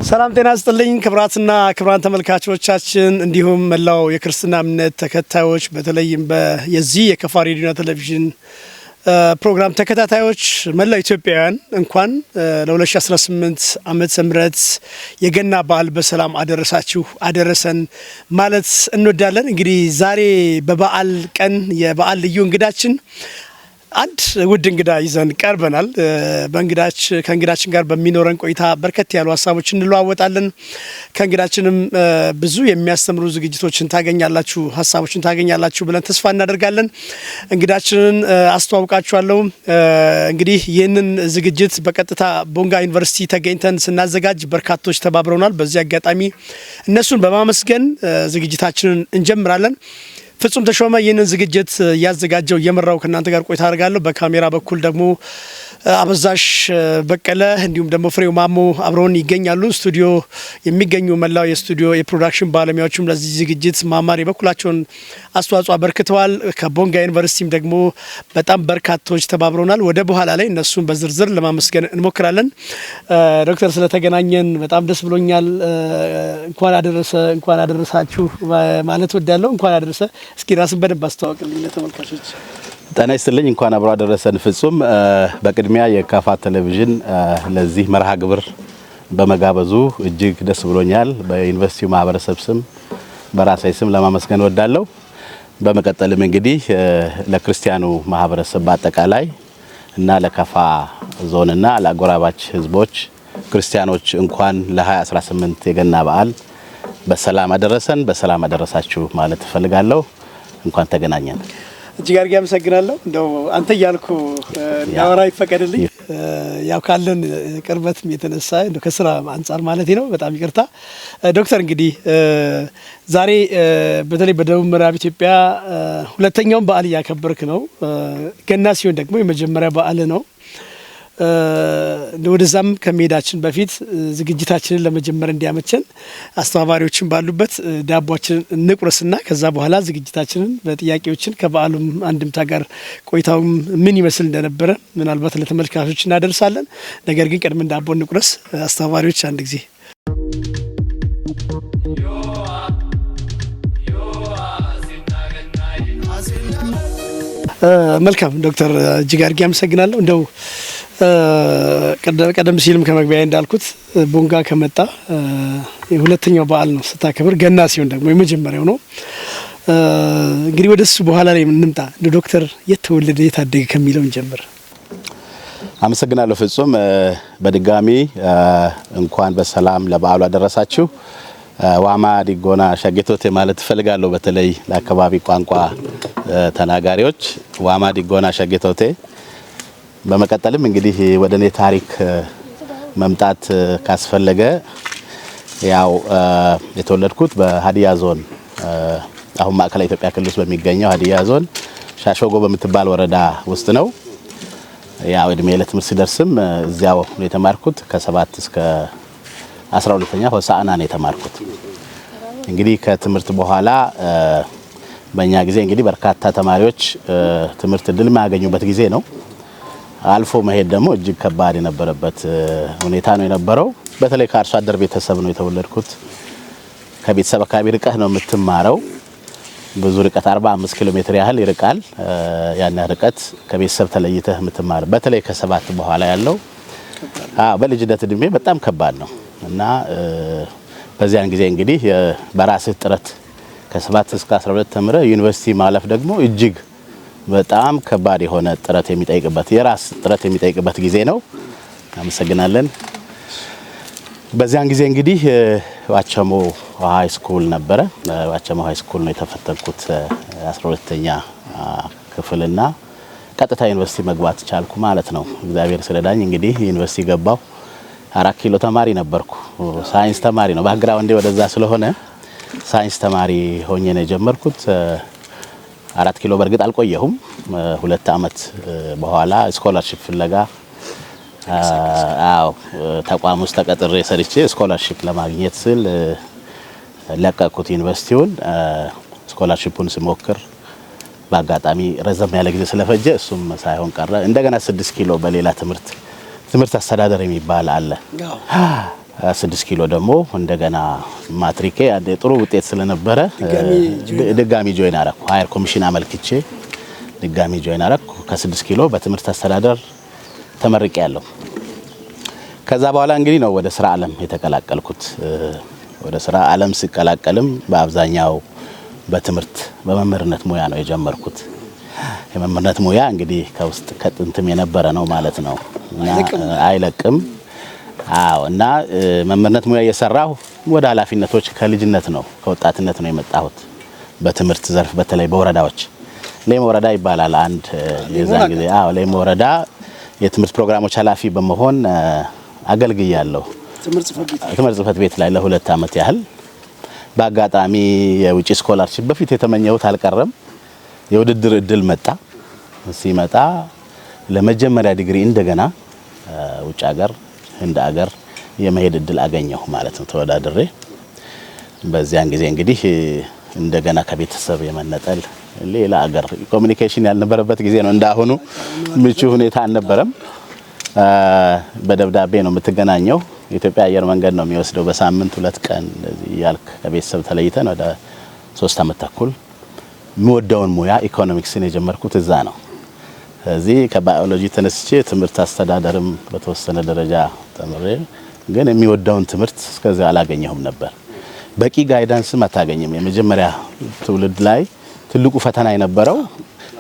ሰላም ጤና ይስጥልኝ ክቡራትና ክቡራን ተመልካቾቻችን፣ እንዲሁም መላው የክርስትና እምነት ተከታዮች፣ በተለይም የዚህ የከፋ ሬዲዮና ቴሌቪዥን ፕሮግራም ተከታታዮች፣ መላው ኢትዮጵያውያን እንኳን ለ2018 ዓመተ ምህረት የገና በዓል በሰላም አደረሳችሁ አደረሰን ማለት እንወዳለን። እንግዲህ ዛሬ በበዓል ቀን የበዓል ልዩ እንግዳችን አንድ ውድ እንግዳ ይዘን ቀርበናል። ከእንግዳችን ጋር በሚኖረን ቆይታ በርከት ያሉ ሀሳቦች እንለዋወጣለን። ከእንግዳችንም ብዙ የሚያስተምሩ ዝግጅቶችን ታገኛላችሁ፣ ሀሳቦችን ታገኛላችሁ ብለን ተስፋ እናደርጋለን። እንግዳችንን አስተዋውቃችኋለሁ። እንግዲህ ይህንን ዝግጅት በቀጥታ ቦንጋ ዩኒቨርሲቲ ተገኝተን ስናዘጋጅ በርካቶች ተባብረውናል። በዚህ አጋጣሚ እነሱን በማመስገን ዝግጅታችንን እንጀምራለን። ፍጹም ተሾመ ይህንን ዝግጅት እያዘጋጀው እየመራው ከእናንተ ጋር ቆይታ አድርጋለሁ። በካሜራ በኩል ደግሞ አበዛሽ በቀለ እንዲሁም ደግሞ ፍሬው ማሞ አብረውን ይገኛሉ። ስቱዲዮ የሚገኙ መላው የስቱዲዮ የ production ባለሙያዎችም ለዚህ ዝግጅት ማማር የበኩላቸውን አስተዋጽኦ አበርክተዋል። ከቦንጋ ዩኒቨርሲቲም ደግሞ በጣም በርካቶች ተባብረውናል። ወደ በኋላ ላይ እነሱን በዝርዝር ለማመስገን እንሞክራለን። ዶክተር፣ ስለተገናኘን በጣም ደስ ብሎኛል። እንኳን አደረሰ እንኳን አደረሳችሁ ማለት ወዳለሁ። እንኳን አደረሰ። እስኪ ራስን በደንብ አስተዋውቅልኝ ለተመልካቾች። ጤና ይስጥልኝ። እንኳን አብሮ አደረሰን ፍጹም። በቅድሚያ የካፋ ቴሌቪዥን ለዚህ መርሃ ግብር በመጋበዙ እጅግ ደስ ብሎኛል። በዩኒቨርሲቲው ማህበረሰብ ስም በራሴ ስም ለማመስገን እወዳለሁ። በመቀጠልም እንግዲህ ለክርስቲያኑ ማህበረሰብ በአጠቃላይ እና ለካፋ ዞንና ለአጎራባች ህዝቦች ክርስቲያኖች እንኳን ለ2018 የገና በዓል በሰላም አደረሰን በሰላም አደረሳችሁ ማለት እፈልጋለሁ። እንኳን ተገናኘን። እጅግ አድርጌ አመሰግናለሁ። እንደው አንተ እያልኩ እንዳወራ ይፈቀድልኝ። ያው ካለን ቅርበትም የተነሳ እንደው ከስራ አንጻር ማለት ነው። በጣም ይቅርታ ዶክተር። እንግዲህ ዛሬ በተለይ በደቡብ ምዕራብ ኢትዮጵያ ሁለተኛውን በዓል እያከበርክ ነው። ገና ሲሆን ደግሞ የመጀመሪያ በዓል ነው። ወደዛም ከመሄዳችን በፊት ዝግጅታችንን ለመጀመር እንዲያመቸን አስተባባሪዎችን ባሉበት ዳቧችንን እንቁረስና ከዛ በኋላ ዝግጅታችንን በጥያቄዎችን ከበዓሉም አንድምታ ጋር ቆይታውም ምን ይመስል እንደነበረ ምናልባት ለተመልካቾች እናደርሳለን። ነገር ግን ቀድመን ዳቦ እንቁረስ። አስተባባሪዎች አንድ ጊዜ። መልካም ዶክተር፣ እጅግ አድርጌ አመሰግናለሁ። እንደው ቀደም ሲልም ከመግቢያ እንዳልኩት ቦንጋ ከመጣ የሁለተኛው በዓል ነው ስታከብር፣ ገና ሲሆን ደግሞ የመጀመሪያው ነው። እንግዲህ ወደ እሱ በኋላ ላይ እንምጣ። እንደ ዶክተር የት ተወለደ የት አደገ ከሚለው እንጀምር። አመሰግናለሁ ፍጹም። በድጋሚ እንኳን በሰላም ለበዓሉ አደረሳችሁ። ዋማ ዲጎና ሸጌቶቴ ማለት እፈልጋለሁ። በተለይ ለአካባቢ ቋንቋ ተናጋሪዎች ዋማ ዲጎና ሸጌቶቴ። በመቀጠልም እንግዲህ ወደ እኔ ታሪክ መምጣት ካስፈለገ ያው የተወለድኩት በሀዲያ ዞን፣ አሁን ማዕከላዊ ኢትዮጵያ ክልል ውስጥ በሚገኘው ሀዲያ ዞን ሻሾጎ በምትባል ወረዳ ውስጥ ነው። ያው እድሜ ለትምህርት ሲደርስም እዚያው ነው የተማርኩት። ከ7 እስከ 12ኛ ሆሳዕና ነው የተማርኩት። እንግዲህ ከትምህርት በኋላ በእኛ ጊዜ እንግዲህ በርካታ ተማሪዎች ትምህርት እድል የማያገኙበት ጊዜ ነው። አልፎ መሄድ ደግሞ እጅግ ከባድ የነበረበት ሁኔታ ነው የነበረው። በተለይ ከአርሶ አደር ቤተሰብ ነው የተወለድኩት። ከቤተሰብ አካባቢ ርቀህ ነው የምትማረው። ብዙ ርቀት 45 ኪሎ ሜትር ያህል ይርቃል። ያን ርቀት ከቤተሰብ ተለይተህ የምትማር በተለይ ከ7 በኋላ ያለው በልጅነት እድሜ በጣም ከባድ ነው እና በዚያን ጊዜ እንግዲህ በራስህ ጥረት ከ7 እስከ 12 ተምረህ ዩኒቨርሲቲ ማለፍ ደግሞ እጅግ በጣም ከባድ የሆነ ጥረት የሚጠይቅበት፣ የራስ ጥረት የሚጠይቅበት ጊዜ ነው። አመሰግናለን። በዚያን ጊዜ እንግዲህ ዋቸሞ high school ነበረ። ዋቸሞ high school ነው የተፈተንኩት 12ኛ ክፍልና ቀጥታ ዩኒቨርሲቲ መግባት ቻልኩ ማለት ነው። እግዚአብሔር ስለረዳኝ እንግዲህ ዩኒቨርሲቲ ገባሁ። 4 ኪሎ ተማሪ ነበርኩ። ሳይንስ ተማሪ ነው። Background ኤ ወደዛ ስለሆነ ሳይንስ ተማሪ ሆኜ ነው የጀመርኩት። 4 ኪሎ በእርግጥ አልቆየሁም። 2 አመት በኋላ scholarship ፍለጋ፣ አዎ፣ ተቋም ውስጥ ተቀጥሬ ሰርቼ scholarship ለማግኘት ስል ለቀቅኩት ዩኒቨርሲቲውን። Scholarship ኡን ስሞክር በአጋጣሚ ረዘም ያለ ጊዜ ስለፈጀ እሱም ሳይሆን ቀረ። እንደገና 6 ኪሎ በሌላ ትምህርት፣ ትምህርት አስተዳደር የሚባል አለ። 6 ኪሎ ደግሞ እንደገና ማትሪኬ አንድ ጥሩ ውጤት ስለነበረ ድጋሚ join አረኩ። Higher commission አመልክቼ ድጋሚ join አረኩ። ከ6 ኪሎ በትምህርት አስተዳደር ተመርቄያለሁ። ከዛ በኋላ እንግዲህ ነው ወደ ስራ ዓለም የተቀላቀልኩት። ወደ ስራ ዓለም ስቀላቀልም በአብዛኛው በትምህርት በመምህርነት ሙያ ነው የጀመርኩት። የመምህርነት ሙያ እንግዲህ ከውስጥ ከጥንትም የነበረ ነው ማለት ነው እና አይለቅም። አዎ፣ እና መምህርነት ሙያ እየሰራሁ ወደ ኃላፊነቶች ከልጅነት ነው፣ ከወጣትነት ነው የመጣሁት። በትምህርት ዘርፍ በተለይ በወረዳዎች፣ ሌሞ ወረዳ ይባላል አንድ የዛን ጊዜ፣ አዎ፣ ሌሞ ወረዳ የትምህርት ፕሮግራሞች ኃላፊ በመሆን አገልግያለሁ። ትምህርት ጽህፈት ቤት ላይ ለ2 ዓመት ያህል። በአጋጣሚ የውጭ scholarship በፊት የተመኘሁት አልቀረም። የውድድር እድል መጣ። ሲመጣ ለመጀመሪያ ዲግሪ እንደገና ውጭ ሀገር፣ ህንድ ሀገር የመሄድ እድል አገኘሁ ማለት ነው ተወዳድሬ። በዚያን ጊዜ እንግዲህ እንደገና ከቤተሰብ የመነጠል፣ ሌላ ሀገር፣ communication ያልነበረበት ጊዜ ነው። እንዳሁኑ ምቹ ሁኔታ አልነበረም። በደብዳቤ ነው የምትገናኘው። የኢትዮጵያ አየር መንገድ ነው የሚወስደው በሳምንት 2 ቀን። እንደዚህ እያልክ ከቤተሰብ ተለይተን ወደ 3 ዓመት ተኩል የምወደውን ሙያ ኢኮኖሚክስን የጀመርኩት እዛ ነው። ስለዚህ ከባዮሎጂ ተነስቼ ትምህርት አስተዳደርም በተወሰነ ደረጃ ተምሬ ግን የሚወደውን ትምህርት እስከዚያ አላገኘሁም ነበር። በቂ guidance ም አታገኝም። የመጀመሪያ ትውልድ ላይ ትልቁ ፈተና የነበረው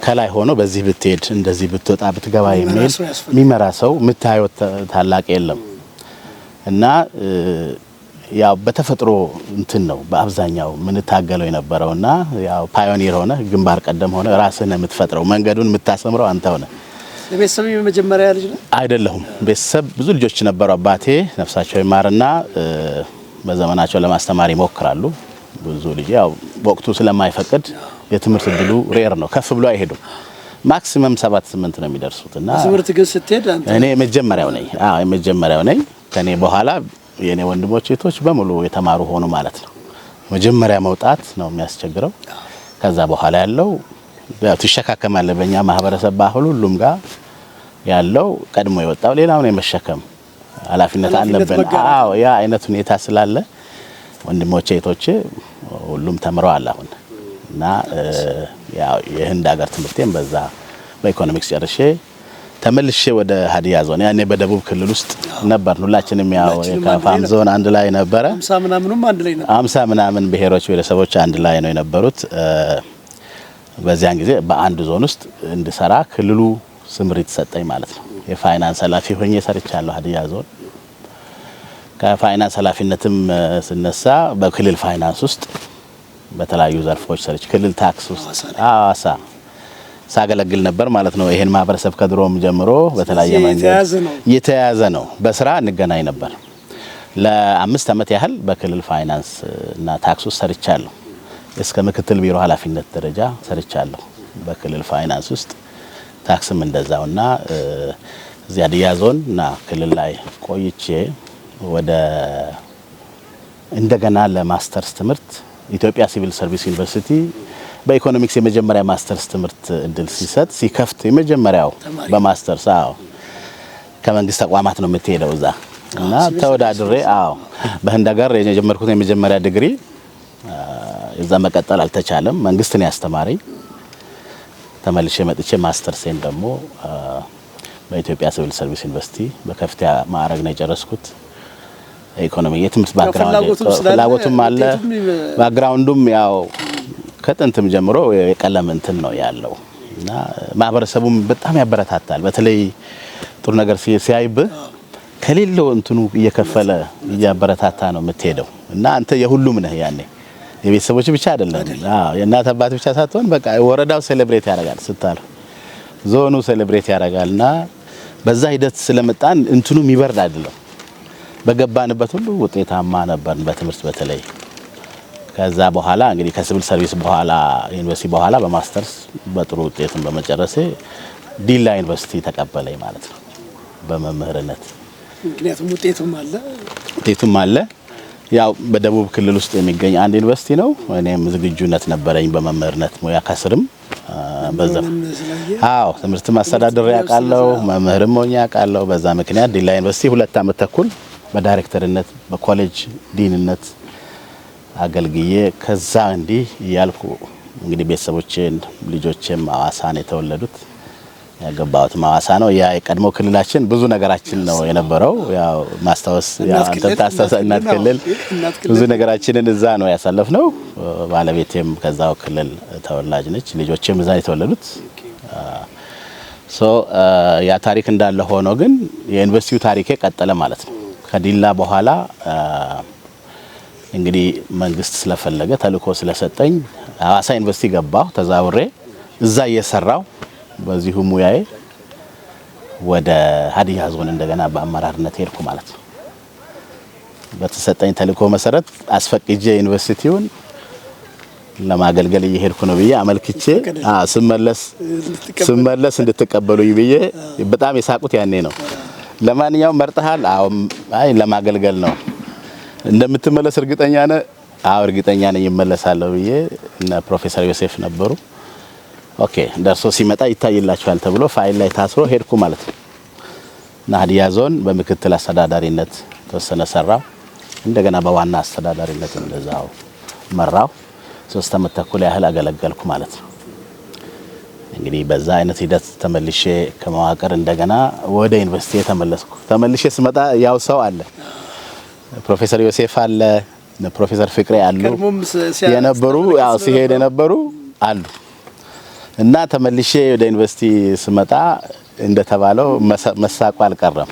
ከላይ ሆኖ በዚህ ብትሄድ፣ እንደዚህ ብትወጣ ብትገባ የሚል የሚመራ ሰው፣ የምታየው ታላቅ የለም። እና ያው በተፈጥሮ እንትን ነው በአብዛኛው የምንታገለው የነበረው። እና ያው pioneer ሆነ፣ ግንባር ቀደም ሆነ፣ ራስህን የምትፈጥረው፣ መንገዱን የምታሰምረው አንተ ሆነ። የቤተሰብ የመጀመሪያ ልጅ ነህ? አይደለሁም። ቤተሰብ ብዙ ልጆች ነበሩ። አባቴ ነፍሳቸው ይማርና በዘመናቸው ለማስተማር ይሞክራሉ። ብዙ ልጅ ያው ወቅቱ ስለማይፈቅድ የትምህርት እድሉ rare ነው። ከፍ ብሎ አይሄዱም። Maximum ሰባት ስምንት ነው የሚደርሱት። እና ትምህርት ግን ስትሄድ አንተ እኔ የመጀመሪያው ነኝ። አዎ፣ የመጀመሪያው ነኝ። ከኔ በኋላ የኔ ወንድሞች እህቶች በሙሉ የተማሩ ሆኑ ማለት ነው። መጀመሪያ መውጣት ነው የሚያስቸግረው። ከዛ በኋላ ያለው ያው ትሸካከማለህ። በእኛ ማህበረሰብ ባህል ሁሉም ጋር ያለው ቀድሞ የወጣው ሌላውን የመሸከም ኃላፊነት አለብን። አዎ፣ ያ አይነት ሁኔታ ስላለ ወንድሞቼ እህቶቼ ሁሉም ተምረዋል አሁን። እና ያው የህንድ ሀገር ትምህርቴን በዛ በኢኮኖሚክስ ጨርሼ ተመልሼ ወደ ሀዲያ ዞን፣ ያኔ በደቡብ ክልል ውስጥ ነበር። ሁላችንም ያው የከፋም ዞን አንድ ላይ ነበረ። 50 ምናምኑም አንድ ላይ ነበር። 50 ምናምን ብሔሮች ብሔረሰቦች አንድ ላይ ነው የነበሩት። በዚያን ጊዜ በአንድ ዞን ውስጥ እንድሰራ ክልሉ ስምሪት ሰጠኝ ማለት ነው። የፋይናንስ ኃላፊ ሆኜ ሰርቻለሁ ሀዲያ ዞን። ከፋይናንስ ኃላፊነትም ስነሳ በክልል ፋይናንስ ውስጥ በተለያዩ ዘርፎች ሰርቼ ክልል ታክስ ውስጥ ሐዋሳ ሳገለግል ነበር ማለት ነው። ይሄን ማህበረሰብ ከድሮም ጀምሮ በተለያየ መንገድ የተያያዘ ነው። በስራ እንገናኝ ነበር። ለ5 ዓመት ያህል በክልል ፋይናንስ እና ታክስ ውስጥ ሰርቻለሁ። እስከ ምክትል ቢሮ ኃላፊነት ደረጃ ሰርቻለሁ በክልል ፋይናንስ ውስጥ፣ ታክስም እንደዛው። እና እዚህ ሀዲያ ዞን እና ክልል ላይ ቆይቼ ወደ እንደገና ለማስተርስ ትምህርት ኢትዮጵያ ሲቪል ሰርቪስ ዩኒቨርሲቲ በኢኮኖሚክስ የመጀመሪያ ማስተርስ ትምህርት እድል ሲሰጥ፣ ሲከፍት፣ የመጀመሪያው በማስተርስ፣ አዎ፣ ከመንግስት ተቋማት ነው የምትሄደው እዛ። እና ተወዳድሬ፣ አዎ፣ በህንድ ሀገር የጀመርኩት የመጀመሪያ ዲግሪ እዛ መቀጠል አልተቻለም። መንግስት ነው ያስተማረኝ። ተመልሼ መጥቼ ማስተርሴን ደግሞ በኢትዮጵያ ሲቪል ሰርቪስ ዩኒቨርሲቲ በከፍተኛ ማዕረግ ነው የጨረስኩት። ኢኮኖሚ የትምህርት background ፍላጎቱም አለ። Background ኡም ያው ከጥንትም ጀምሮ የቀለም እንትን ነው ያለው እና ማህበረሰቡም በጣም ያበረታታል። በተለይ ጥሩ ነገር ሲያይብህ ከሌለው እንትኑ እየከፈለ እያበረታታ ነው የምትሄደው። እና አንተ የሁሉም ነህ፣ ያኔ የቤተሰቦች ብቻ አይደለም። አዎ፣ የእናት አባት ብቻ ሳትሆን በቃ ወረዳው celebrate ያደርጋል ስታልፍ፣ ዞኑ celebrate ያደርጋል። እና በዛ ሂደት ስለመጣን እንትኑ የሚበርድ አይደለም። በገባንበት ሁሉ ውጤታማ ነበርን በትምህርት በተለይ። ከዛ በኋላ እንግዲህ ከሲቪል ሰርቪስ በኋላ፣ ዩኒቨርሲቲ በኋላ በማስተርስ በጥሩ ውጤትን በመጨረሴ ዲላ ዩኒቨርሲቲ ተቀበለኝ ማለት ነው በመምህርነት። ምክንያቱም ውጤቱም አለ። ውጤቱም አለ። ያው በደቡብ ክልል ውስጥ የሚገኝ አንድ ዩኒቨርሲቲ ነው። እኔም ዝግጁነት ነበረኝ በመምህርነት ሙያ ከስርም በዛ፣ አዎ፣ ትምህርት ማስተዳደር ያውቃለሁ፣ መምህርም ሆኜ ያውቃለሁ። በዛ ምክንያት ዲላ ዩኒቨርሲቲ 2 ዓመት ተኩል በዳይሬክተርነት፣ በኮሌጅ ዲንነት አገልግዬ ከዛ እንዲህ እያልኩ እንግዲህ ቤተሰቦቼን ልጆቼም ሐዋሳ ነው የተወለዱት። ያገባሁትም ሐዋሳ ነው። ያ የቀድሞ ክልላችን ብዙ ነገራችን ነው የነበረው። ያው ማስታወስ እናት ክልል ብዙ ነገራችንን እዛ ነው ያሳለፍነው። ባለቤቴም ከዛው ክልል ተወላጅ ነች። ልጆቼም እዛ የተወለዱት። So ያ ታሪክ እንዳለ ሆኖ ግን የዩኒቨርሲቲው ታሪኬ ቀጠለ ማለት ነው። ከዲላ በኋላ እንግዲህ መንግስት ስለፈለገ፣ ተልእኮ ስለሰጠኝ ሐዋሳ ዩኒቨርሲቲ ገባሁ። ተዛውሬ እዛ እየሰራሁ በዚሁ ሙያዬ ወደ ሀዲያ ዞን እንደገና በአመራርነት ሄድኩ ማለት ነው። በተሰጠኝ ተልእኮ መሰረት አስፈቅጄ ዩኒቨርሲቲውን ለማገልገል እየሄድኩ ነው ብዬ አመልክቼ ስመለስ እንድትቀበሉኝ ብዬ በጣም የሳቁት ያኔ ነው። ለማንኛውም መርጠሃል? አዎ። አይ፣ ለማገልገል ነው። እንደምትመለስ እርግጠኛ ነህ? አዎ፣ እርግጠኛ ነኝ፣ እመለሳለሁ ብዬ እነ ፕሮፌሰር ዮሴፍ ነበሩ። Okay፣ ደርሶ ሲመጣ ይታይላችኋል ተብሎ ፋይል ላይ ታስሮ ሄድኩ ማለት ነው። እና ሀዲያ ዞን በምክትል አስተዳዳሪነት ተወሰነ ሰራው። እንደገና በዋና አስተዳዳሪነት እንደዛው መራው። 3 አመት ተኩል ያህል አገለገልኩ ማለት ነው። እንግዲህ በዛ አይነት ሂደት ተመልሼ ከመዋቅር እንደገና ወደ ዩኒቨርሲቲ ተመለስኩ። ተመልሼ ስመጣ ያው ሰው አለ፣ ፕሮፌሰር ዮሴፍ አለ፣ ፕሮፌሰር ፍቅሬ አሉ፣ የነበሩ ያው ሲሄድ የነበሩ አሉ። እና ተመልሼ ወደ ዩኒቨርሲቲ ስመጣ እንደተባለው መሳቁ አልቀረም።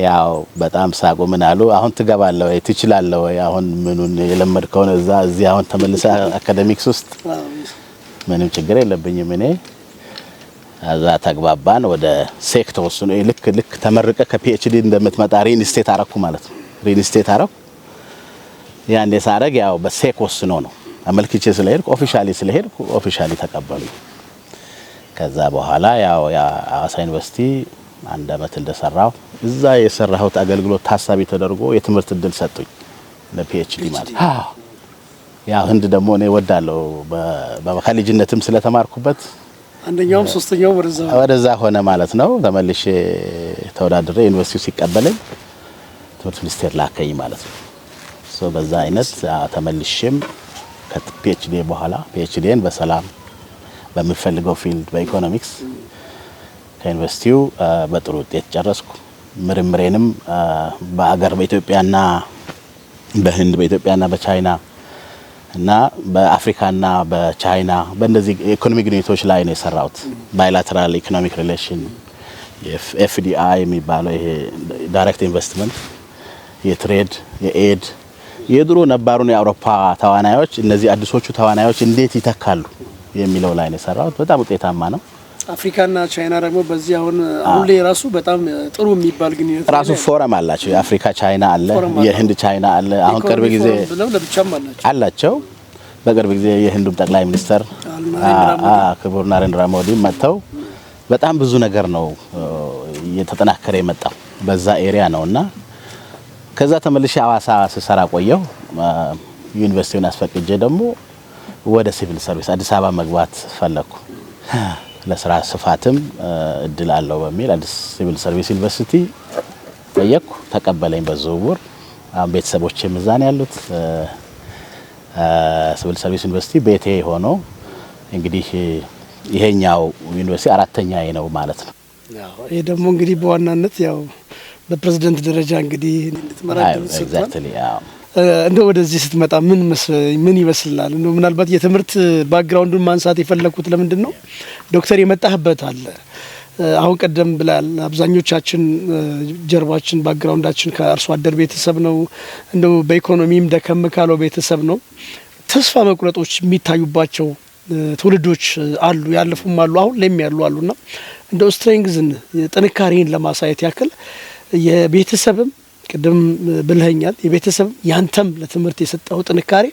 ያው በጣም ሳቁ። ምን አሉ፣ አሁን ትገባለህ ወይ፣ ትችላለህ ወይ? አሁን ምኑን የለመድከውን እዛ እዚህ አሁን ተመልሰህ academics ውስጥ? ምንም ችግር የለብኝም እኔ። እዛ ተግባባን። ወደ SEC ተወስኖ ልክ ልክ ተመርቀህ ከ PhD እንደምትመጣ reinstate አረኩ ማለት ነው። Reinstate አረኩ። ያኔ ሳረግ ያው በ SEC ወስኖ ነው፣ አመልክቼ ስለሄድኩ፣ officially ስለሄድኩ officially ተቀበሉኝ። ከዛ በኋላ ያው የሐዋሳ ዩኒቨርሲቲ አንድ አመት እንደሰራው እዛ የሰራሁት አገልግሎት ታሳቢ ተደርጎ የትምህርት እድል ሰጡኝ ለ PhD ማለት። አዎ፣ ያው ህንድ ደግሞ እኔ እወዳለሁ፣ ከልጅነትም ስለተማርኩበት። አንደኛውም ሶስተኛውም ወደዛ። ወደዛ ሆነ ማለት ነው። ተመልሼ ተወዳድሬ ዩኒቨርሲቲው ሲቀበለኝ ትምህርት ሚኒስቴር ላከኝ ማለት ነው። So በዛ አይነት ተመልሼም ከ PhD በኋላ PhD ን በሰላም በምፈልገው field በ economics ከዩኒቨርሲቲው በጥሩ ውጤት ጨረስኩ። ምርምሬንም በአገር በኢትዮጵያና በህንድ፣ በኢትዮጵያና በቻይና እና በአፍሪካና በቻይና በእነዚህ የኢኮኖሚ ግንኙነቶች ላይ ነው የሰራሁት። Bilateral economic relation፣ FDI የሚባለው ይሄ direct investment፣ የ trade፣ የ aid፣ የድሮ ነባሩን የአውሮፓ ተዋናዮች እነዚህ አዲሶቹ ተዋናዮች እንዴት ይተካሉ የሚለው ላይ ነው የሰራሁት። በጣም ውጤታማ ነው። አፍሪካና ቻይና ደግሞ በዚህ አሁን አሁን ላይ ራሱ በጣም ጥሩ የሚባል ግንኙነት ራሱ ፎረም አላቸው። የአፍሪካ ቻይና አለ፣ የህንድ ቻይና አለ። አሁን ቅርብ ጊዜ ብለው ለብቻም አላቸው። አላቸው። በቅርብ ጊዜ የህንዱም ጠቅላይ ሚኒስተር ክቡር ናሬንድራ ሞዲ መጥተው በጣም ብዙ ነገር ነው እየተጠናከረ የመጣው በዛ area ነው። እና ከዛ ተመልሼ ሐዋሳ ስሰራ ቆየሁ። ዩኒቨርሲቲውን አስፈቅጄ ደግሞ ወደ ሲቪል ሰርቪስ አዲስ አበባ መግባት ፈለግኩ። ለስራ ስፋትም እድል አለው በሚል አዲስ ሲቪል ሰርቪስ ዩኒቨርሲቲ ጠየቅኩ። ተቀበለኝ በዝውውር። አሁን ቤተሰቦቼም እዛ ነው ያሉት። ሲቪል ሰርቪስ ዩኒቨርሲቲ ቤቴ ሆኖ እንግዲህ ይሄኛው ዩኒቨርሲቲ አራተኛዬ ነው ማለት ነው። ይሄ ደግሞ እንግዲህ በዋናነት ያው በፕሬዝደንት ደረጃ እንግዲህ እንድትመራ እድል ሰጥቷል። Exactly፣ አዎ። እንደው ወደዚህ ስትመጣ ምን ይመስላል? እንደው ምናልባት የትምህርት background ኡን ማንሳት የፈለግኩት ለምንድን ነው፣ ዶክተር፣ የመጣህበት አለ። አሁን ቀደም ብላል አብዛኞቻችን ጀርባችን background ኣችን ከአርሶ አደር ቤተሰብ ነው። እንደው በኢኮኖሚም ደከም ካለው ቤተሰብ ነው። ተስፋ መቁረጦች የሚታዩባቸው ትውልዶች አሉ፣ ያለፉም አሉ፣ አሁን ላይም ያሉ አሉና እንደው strength ን ጥንካሬን ለማሳየት ያክል የቤተሰብም ቅድም ብልኸኛል፣ የቤተሰብም ያንተም ለትምህርት የሰጠው ጥንካሬ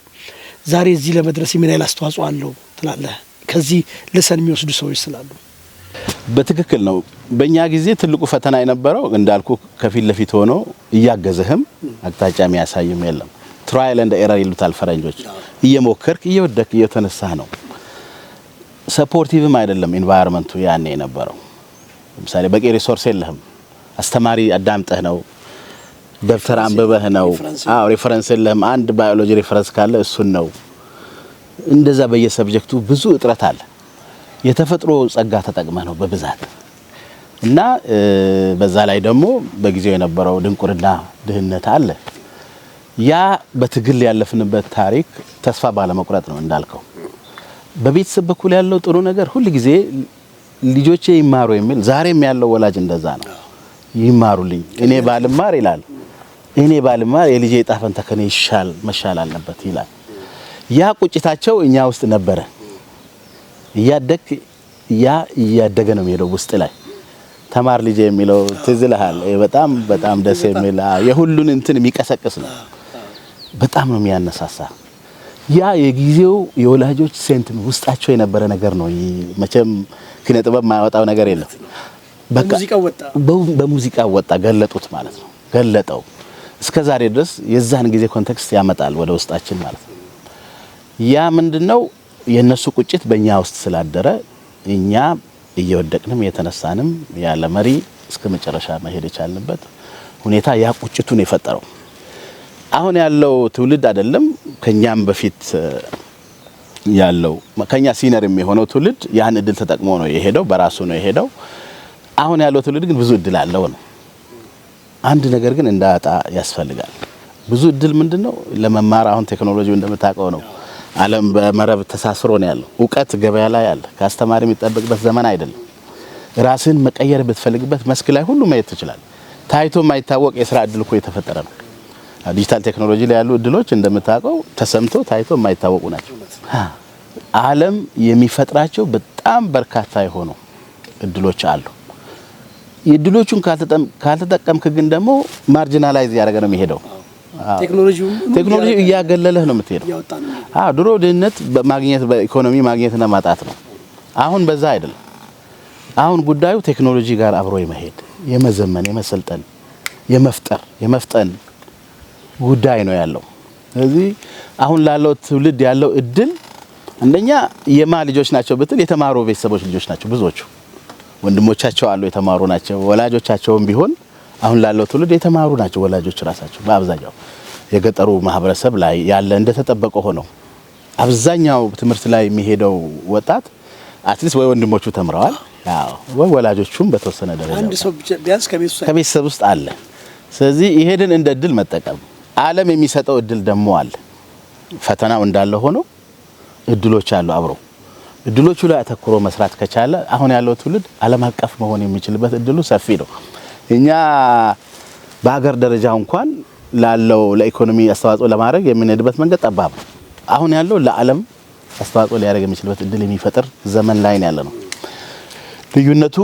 ዛሬ እዚህ ለመድረስ ምን ያህል አስተዋጽኦ አለው ትላለህ? ከዚህ lesson የሚወስዱ ሰዎች ስላሉ። በትክክል ነው። በእኛ ጊዜ ትልቁ ፈተና የነበረው እንዳልኩ ከፊት ለፊት ሆኖ እያገዘህም አቅጣጫ የሚያሳይም የለም። Trial and error ይሉታል ፈረንጆች። እየሞከርክ፣ እየወደክ፣ እየተነሳህ ነው። Supportive ም አይደለም environment ኡ ያኔ የነበረው። ለምሳሌ በቂ resource የለህም። አስተማሪ አዳምጠህ ነው። ደብተር አንብበህ ነው። አዎ፣ reference የለህም። አንድ biology reference ካለ እሱን ነው። እንደዛ በየ subject ኡ ብዙ እጥረት አለ። የተፈጥሮ ጸጋ ተጠቅመህ ነው በብዛት። እና በዛ ላይ ደግሞ በጊዜው የነበረው ድንቁርና፣ ድህነት አለ። ያ በትግል ያለፍንበት ታሪክ ተስፋ ባለመቁረጥ ነው እንዳልከው። በቤተሰብ በኩል ያለው ጥሩ ነገር ሁል ጊዜ ልጆቼ ይማሩ የሚል፣ ዛሬም ያለው ወላጅ እንደዛ ነው። ይማሩልኝ፣ እኔ ባልማር ይላል። እኔ ባልማር የልጄ ዕጣ ፈንታ ከኔ ይሻል መሻል አለበት ይላል። ያ ቁጭታቸው እኛ ውስጥ ነበረ። እያደግ ያ እያደገ ነው የሚሄደው ውስጥ ላይ። ተማር ልጄ የሚለው ትዝ ይልሃል። በጣም በጣም ደስ የሚል፣ የሁሉን እንትን የሚቀሰቅስ ነው። በጣም ነው የሚያነሳሳ። ያ የጊዜው የወላጆች sentiment ውስጣቸው የነበረ ነገር ነው። መቼም ኪነ ጥበብ የማያወጣው ነገር የለም። በቃ በሙዚቃ ወጣ፣ ገለጡት ማለት ነው። ገለጠው፣ እስከ ዛሬ ድረስ የዛን ጊዜ context ያመጣል ወደ ውስጣችን ማለት ነው። ያ ምንድነው፣ የነሱ ቁጭት በእኛ ውስጥ ስላደረ እኛ እየወደቅንም የተነሳንም ያለ መሪ እስከ መጨረሻ መሄድ የቻልንበት ሁኔታ ያ ቁጭቱን የፈጠረው። አሁን ያለው ትውልድ አይደለም፣ ከኛም በፊት ያለው፣ ከኛ senior የሚሆነው ትውልድ ያን እድል ተጠቅሞ ነው የሄደው፣ በራሱ ነው የሄደው። አሁን ያለው ትውልድ ግን ብዙ እድል አለው ነው። አንድ ነገር ግን እንዳያጣ ያስፈልጋል። ብዙ እድል ምንድነው? ለመማር አሁን ቴክኖሎጂው እንደምታውቀው ነው። ዓለም በመረብ ተሳስሮ ነው ያለው። እውቀት ገበያ ላይ አለ። ከአስተማሪ የሚጠበቅበት ዘመን አይደለም። ራስን መቀየር ብትፈልግበት መስክ ላይ ሁሉ ማየት ትችላለህ። ታይቶ የማይታወቅ የስራ እድል እኮ የተፈጠረ ነው። ዲጂታል ቴክኖሎጂ ላይ ያሉ እድሎች እንደምታውቀው ተሰምቶ ታይቶ የማይታወቁ ናቸው። ዓለም የሚፈጥራቸው በጣም በርካታ የሆኑ እድሎች አሉ። የእድሎቹን ካልተጠቀምክ ግን ደግሞ marginalize እያደረገ ነው የሚሄደው። ቴክኖሎጂ እያገለለህ ነው የምትሄደው። አዎ፣ ድሮ ድህነት በማግኘት፣ በኢኮኖሚ ማግኘትና ማጣት ነው። አሁን በዛ አይደለም። አሁን ጉዳዩ ቴክኖሎጂ ጋር አብሮ የመሄድ፣ የመዘመን፣ የመሰልጠን፣ የመፍጠር፣ የመፍጠን ጉዳይ ነው ያለው። ስለዚህ አሁን ላለው ትውልድ ያለው እድል፣ አንደኛ የማ ልጆች ናቸው ብትል የተማሩ ቤተሰቦች ልጆች ናቸው ብዙዎቹ። ወንድሞቻቸው አሉ፣ የተማሩ ናቸው። ወላጆቻቸውም ቢሆን አሁን ላለው ትውልድ የተማሩ ናቸው ወላጆች ራሳቸው። በአብዛኛው የገጠሩ ማህበረሰብ ላይ ያለ እንደተጠበቀ ሆነው አብዛኛው ትምህርት ላይ የሚሄደው ወጣት at least ወይ ወንድሞቹ ተምረዋል፣ አዎ፣ ወይ ወላጆቹም በተወሰነ ደረጃ አንድ ሰው ቢያንስ ከቤተሰብ ውስጥ አለ። ስለዚህ ይሄንን እንደ እድል መጠቀም፣ ዓለም የሚሰጠው እድል ደግሞ አለ። ፈተናው እንዳለ ሆኖ እድሎች አሉ። አብሮ እድሎቹ ላይ አተኩሮ መስራት ከቻለ አሁን ያለው ትውልድ ዓለም አቀፍ መሆን የሚችልበት እድሉ ሰፊ ነው። እኛ በሀገር ደረጃ እንኳን ላለው ለኢኮኖሚ አስተዋጽኦ ለማድረግ የምንሄድበት መንገድ ጠባብ ነው። አሁን ያለው ለዓለም አስተዋጽኦ ሊያደርግ የሚችልበት እድል የሚፈጥር ዘመን ላይ ነው ያለነው። ልዩነቱ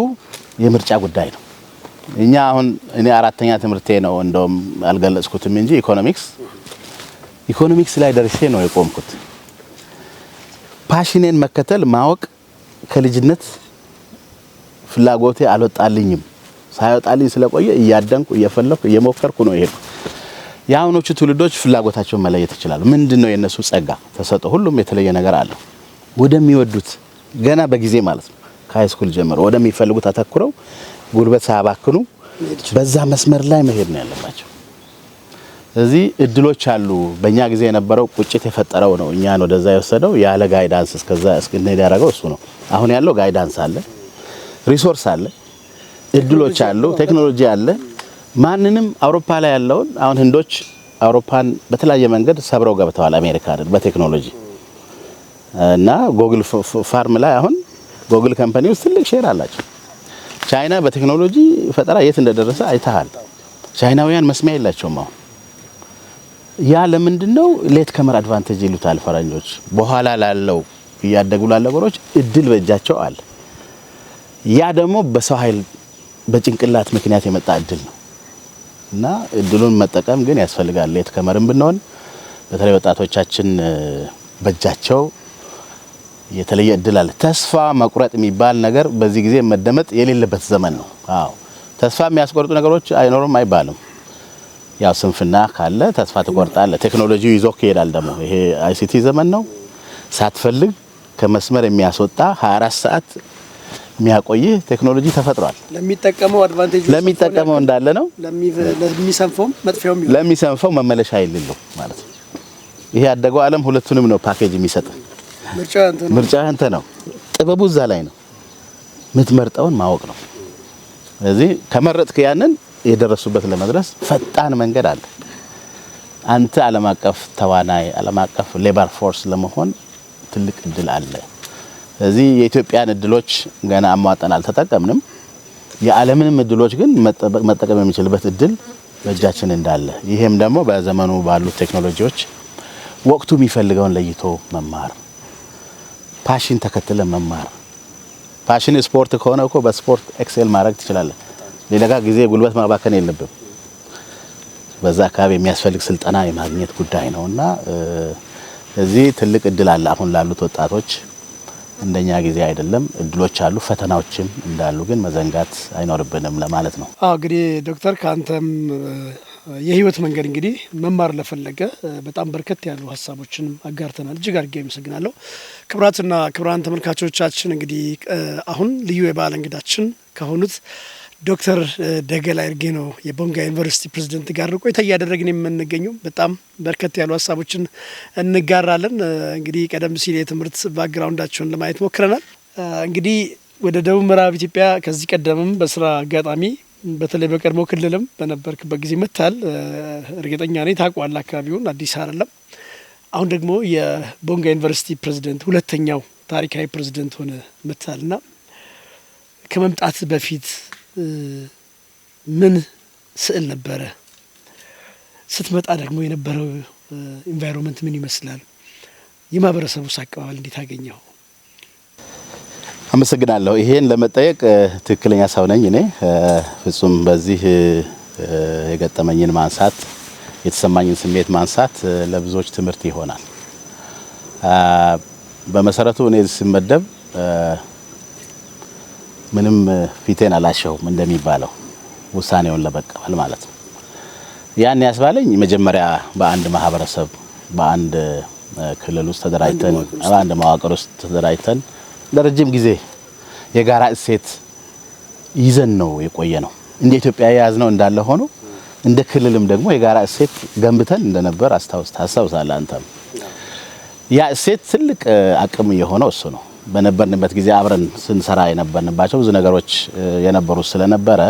የምርጫ ጉዳይ ነው። እኛ አሁን እኔ አራተኛ ትምህርቴ ነው፣ እንደውም አልገለጽኩትም እንጂ ኢኮኖሚክስ ላይ ደርሼ ነው የቆምኩት። Passion ኔን መከተል ማወቅ ከልጅነት ፍላጎቴ አልወጣልኝም። ሳይወጣልኝ ስለቆየ እያደንኩ፣ እየፈለኩ፣ እየሞከርኩ ነው የሄድኩት። የአሁኖቹ ትውልዶች ፍላጎታቸውን መለየት ይችላሉ። ምንድነው የነሱ ጸጋ ተሰጥኦ? ሁሉም የተለየ ነገር አለው። ወደሚወዱት ገና በጊዜ ማለት ነው፣ ከ high school ጀምሮ ወደሚፈልጉት አተኩረው ጉልበት ሳያባክኑ በዛ መስመር ላይ መሄድ ነው ያለባቸው። ስለዚህ እድሎች አሉ። በእኛ ጊዜ የነበረው ቁጭት የፈጠረው ነው እኛን ወደዛ የወሰደው። ያለ guidance እስከዛ እስክንሄድ ያደረገው እሱ ነው። አሁን ያለው guidance አለ፣ resource አለ፣ እድሎች አሉ፣ ቴክኖሎጂ አለ። ማንንም አውሮፓ ላይ ያለውን፣ አሁን ህንዶች አውሮፓን በተለያየ መንገድ ሰብረው ገብተዋል። አሜሪካንን በቴክኖሎጂ እና Google firm ላይ፣ አሁን Google company ውስጥ ትልቅ share አላቸው። ቻይና በቴክኖሎጂ ፈጠራ የት እንደደረሰ አይተሃል። ቻይናውያን መስሚያ የላቸውም አሁን። ያ ለምንድን ነው? Late comer advantage ይሉታል ፈረንጆች። በኋላ ላለው፣ እያደጉ ላሉ ነገሮች እድል በእጃቸው አለ። ያ ደግሞ በሰው ኃይል፣ በጭንቅላት ምክንያት የመጣ እድል ነው እና እድሉን መጠቀም ግን ያስፈልጋል። Late comer ም ብንሆን በተለይ ወጣቶቻችን በእጃቸው የተለየ እድል አለ። ተስፋ መቁረጥ የሚባል ነገር በዚህ ጊዜ መደመጥ የሌለበት ዘመን ነው። አዎ፣ ተስፋ የሚያስቆርጡ ነገሮች አይኖሩም አይባልም። ያው ስንፍና ካለ ተስፋ ትቆርጣለህ። ቴክኖሎጂው ይዞ ይሄዳል። ደግሞ ይሄ ICT ዘመን ነው። ሳትፈልግ ከመስመር የሚያስወጣ፣ 24 ሰዓት የሚያቆይህ ቴክኖሎጂ ተፈጥሯል። ለሚጠቀመው advantage ለሚጠቀመው እንዳለ ነው፣ ለሚሰንፈውም መጥፊያውም ይሆናል። ለሚሰንፈው መመለሻ የሌለው ማለት ነው። ይሄ ያደገው ዓለም ሁለቱንም ነው ፓኬጅ የሚሰጥ። ምርጫው ያንተ ነው። ምርጫው ያንተ ነው። ጥበቡ እዛ ላይ ነው። የምትመርጠውን ማወቅ ነው። ስለዚህ ከመረጥክ ያንን የደረሱበት ለመድረስ ፈጣን መንገድ አለ። አንተ ዓለም አቀፍ ተዋናይ፣ ዓለም አቀፍ labor force ለመሆን ትልቅ እድል አለ። ስለዚህ የኢትዮጵያን እድሎች ገና አሟጠን አልተጠቀምንም። የዓለምንም እድሎች ግን መጠቀም የሚችልበት እድል በእጃችን እንዳለ፣ ይሄም ደግሞ በዘመኑ ባሉት ቴክኖሎጂዎች ወቅቱ የሚፈልገውን ለይቶ መማር፣ passion ተከትለ መማር። Passion ስፖርት ከሆነ እኮ በስፖርት excel ማድረግ ትችላለህ። ሌላ ጋር ጊዜ ጉልበት ማባከን የለብም። በዛ አካባቢ የሚያስፈልግ ስልጠና የማግኘት ጉዳይ ነውና እዚህ ትልቅ እድል አለ አሁን ላሉት ወጣቶች። እንደኛ ጊዜ አይደለም፣ እድሎች አሉ፣ ፈተናዎችም እንዳሉ ግን መዘንጋት አይኖርብንም ለማለት ነው። አዎ፣ እንግዲህ ዶክተር፣ ከአንተም የህይወት መንገድ እንግዲህ መማር ለፈለገ በጣም በርከት ያሉ ሀሳቦችን አጋርተናል። እጅግ አድርጌ አመሰግናለሁ። ክቡራትና ክቡራን ተመልካቾቻችን፣ እንግዲህ አሁን ልዩ የበዓል እንግዳችን ከሆኑት ዶክተር ደገላ ኤርጌኖ የቦንጋ ዩኒቨርሲቲ ፕሬዝደንት ጋር ቆይታ እያደረግን የምንገኘው፣ በጣም በርከት ያሉ ሀሳቦችን እንጋራለን። እንግዲህ ቀደም ሲል የትምህርት background ኣቸውን ለማየት ሞክረናል። እንግዲህ ወደ ደቡብ ምዕራብ ኢትዮጵያ ከዚህ ቀደምም በስራ አጋጣሚ በተለይ በቀድሞ ክልልም በነበርክበት ጊዜ መጥተሃል። እርግጠኛ ነኝ ታውቀዋለህ አካባቢውን፣ አዲስ አይደለም። አሁን ደግሞ የቦንጋ ዩኒቨርሲቲ ፕሬዝደንት፣ ሁለተኛው ታሪካዊ ፕሬዝደንት ሆነህ መጥተሃልና ከመምጣት በፊት ምን ስዕል ነበረ? ስትመጣ ደግሞ የነበረው environment ምን ይመስላል? የማህበረሰቡስ አቀባበል እንዴት አገኘኸው? አመሰግናለሁ። ይሄን ለመጠየቅ ትክክለኛ ሰው ነኝ እኔ። ፍጹም፣ በዚህ የገጠመኝን ማንሳት፣ የተሰማኝን ስሜት ማንሳት ለብዙዎች ትምህርት ይሆናል። በመሰረቱ እኔ ስመደብ ምንም ፊቴን አላሸሁም እንደሚባለው፣ ውሳኔውን ለመቀበል ማለት ነው። ያን ያስባለኝ መጀመሪያ በአንድ ማህበረሰብ፣ በአንድ ክልል ውስጥ ተደራጅተን፣ በአንድ መዋቅር ውስጥ ተደራጅተን ለረጅም ጊዜ የጋራ እሴት ይዘን ነው የቆየነው። እንደ ኢትዮጵያ የያዝነው እንዳለ ሆኖ እንደ ክልልም ደግሞ የጋራ እሴት ገንብተን እንደነበር ታስታውሳለህ አንተም። ያ እሴት ትልቅ አቅም የሆነው እሱ ነው። በነበርንበት ጊዜ አብረን ስንሰራ የነበርንባቸው ብዙ ነገሮች የነበሩ ስለነበረ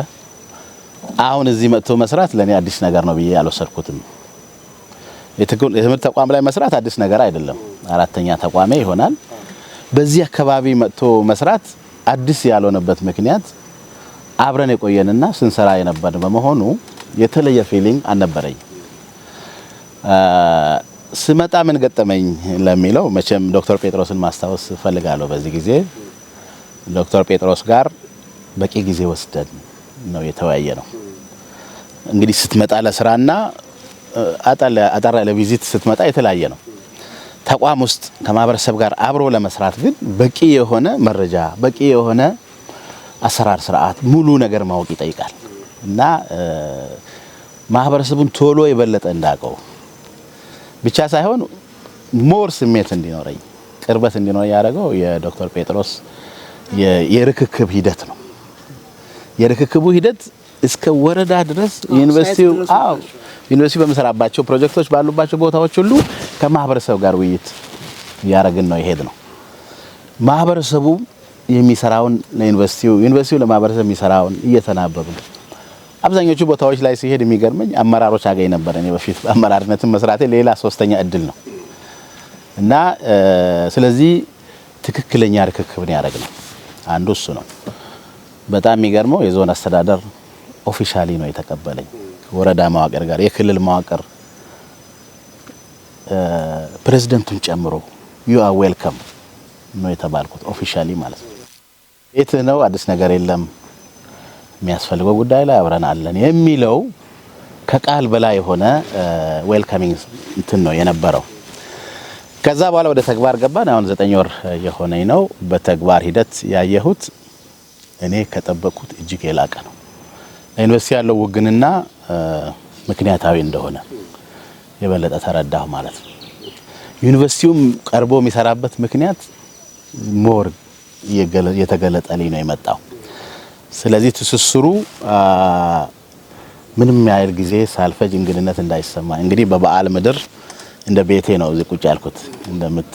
አሁን እዚህ መጥቶ መስራት ለኔ አዲስ ነገር ነው ብዬ አልወሰድኩትም። የትምህርት ተቋም ላይ መስራት አዲስ ነገር አይደለም። አራተኛ ተቋሜ ይሆናል። በዚህ አካባቢ መጥቶ መስራት አዲስ ያልሆነበት ምክንያት አብረን የቆየንና ስንሰራ የነበርን በመሆኑ የተለየ feeling አልነበረኝ። ስመጣ ምን ገጠመኝ ለሚለው መቼም ዶክተር ጴጥሮስን ማስታወስ እፈልጋለሁ። በዚህ ጊዜ ዶክተር ጴጥሮስ ጋር በቂ ጊዜ ወስደን ነው የተወያየነው። እንግዲህ ስትመጣ ለስራና አጠር ያለ visit ስትመጣ የተለያየ ነው። ተቋም ውስጥ ከማህበረሰብ ጋር አብሮ ለመስራት ግን በቂ የሆነ መረጃ፣ በቂ የሆነ አሰራር ስርዓት፣ ሙሉ ነገር ማወቅ ይጠይቃል እና ማህበረሰቡን ቶሎ የበለጠ እንዳውቀው ብቻ ሳይሆን more ስሜት እንዲኖረኝ፣ ቅርበት እንዲኖረኝ ያደረገው የዶክተር ጴጥሮስ የርክክብ ሂደት ነው። የርክክቡ ሂደት እስከ ወረዳ ድረስ ዩኒቨርሲቲው፣ አዎ፣ ዩኒቨርሲቲው በሚሰራባቸው ፕሮጀክቶች ባሉባቸው ቦታዎች ሁሉ ከማህበረሰብ ጋር ውይይት እያደረግን ነው የሄድነው። ማህበረሰቡ የሚሰራውን ለዩኒቨርሲቲው፣ ዩኒቨርሲቲው ለማህበረሰብ የሚሰራውን እየተናበቡ አብዛኞቹ ቦታዎች ላይ ሲሄድ የሚገርመኝ አመራሮች አገኝ ነበር። እኔ በፊት አመራርነትን መስራቴ ሌላ ሶስተኛ እድል ነው እና ስለዚህ ትክክለኛ ርክክብ ነው ያደረግነው። አንዱ እሱ ነው። በጣም የሚገርመው የዞን አስተዳደር officially ነው የተቀበለኝ። ወረዳ መዋቅር ጋር የክልል መዋቅር ፕሬዝደንቱን ጨምሮ "you are welcome" ነው የተባልኩት officially ማለት ነው። ቤትህ ነው፣ አዲስ ነገር የለም፣ የሚያስፈልገው ጉዳይ ላይ አብረን አለን የሚለው ከቃል በላይ የሆነ welcoming እንትን ነው የነበረው። ከዛ በኋላ ወደ ተግባር ገባን። አሁን 9 ወር የሆነኝ ነው። በተግባር ሂደት ያየሁት እኔ ከጠበቅኩት እጅግ የላቀ ነው። ለዩኒቨርሲቲ ያለው ውግንና ምክንያታዊ እንደሆነ የበለጠ ተረዳሁ ማለት ነው። ዩኒቨርሲቲውም ቀርቦ የሚሰራበት ምክንያት more እየተገለጠልኝ ነው የመጣው። ስለዚህ ትስስሩ ምንም ያህል ጊዜ ሳልፈጅ እንግድነት እንዳይሰማ፣ እንግዲህ በበዓል ምድር እንደ ቤቴ ነው እዚህ ቁጭ ያልኩት፣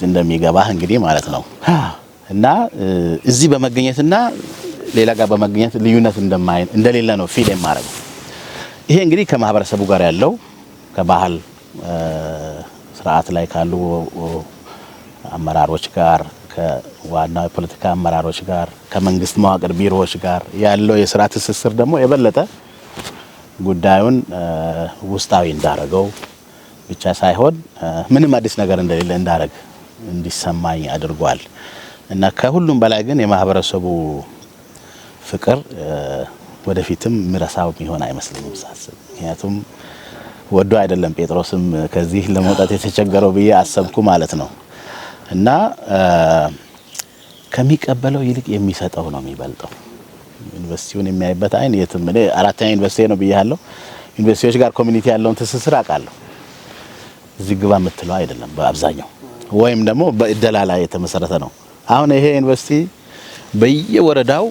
እንደሚገባህ እንግዲህ ማለት ነው። እና እዚህ በመገኘትና ሌላ ጋር በመገኘት ልዩነት እንደሌለ ነው feel የማደርገው። ይሄ እንግዲህ ከማህበረሰቡ ጋር ያለው፣ ከባህል ስርዓት ላይ ካሉ አመራሮች ጋር፣ ከዋናው የፖለቲካ አመራሮች ጋር፣ ከመንግስት መዋቅር ቢሮዎች ጋር ያለው የስራ ትስስር ደግሞ የበለጠ ጉዳዩን ውስጣዊ እንዳረገው ብቻ ሳይሆን ምንም አዲስ ነገር እንደሌለ እንዳረግ እንዲሰማኝ አድርጓል። እና ከሁሉም በላይ ግን የማህበረሰቡ ፍቅር ወደፊትም ምረሳው የሚሆን አይመስለኝም ሳስብ። ምክንያቱም ወዶ አይደለም ጴጥሮስም ከዚህ ለመውጣት የተቸገረው ብዬ አሰብኩ ማለት ነው። እና ከሚቀበለው ይልቅ የሚሰጠው ነው የሚበልጠው። ዩኒቨርሲቲውን የሚያይበት አይን የትም፣ እኔ አራተኛ ዩኒቨርሲቲ ነው ብያለሁ። ዩኒቨርሲቲዎች ጋር community ያለውን ትስስር አውቃለሁ። እዚህ ግባ የምትለው አይደለም በአብዛኛው፣ ወይም ደግሞ በእደላ ላይ የተመሰረተ ነው። አሁን ይሄ ዩኒቨርሲቲ በየወረዳው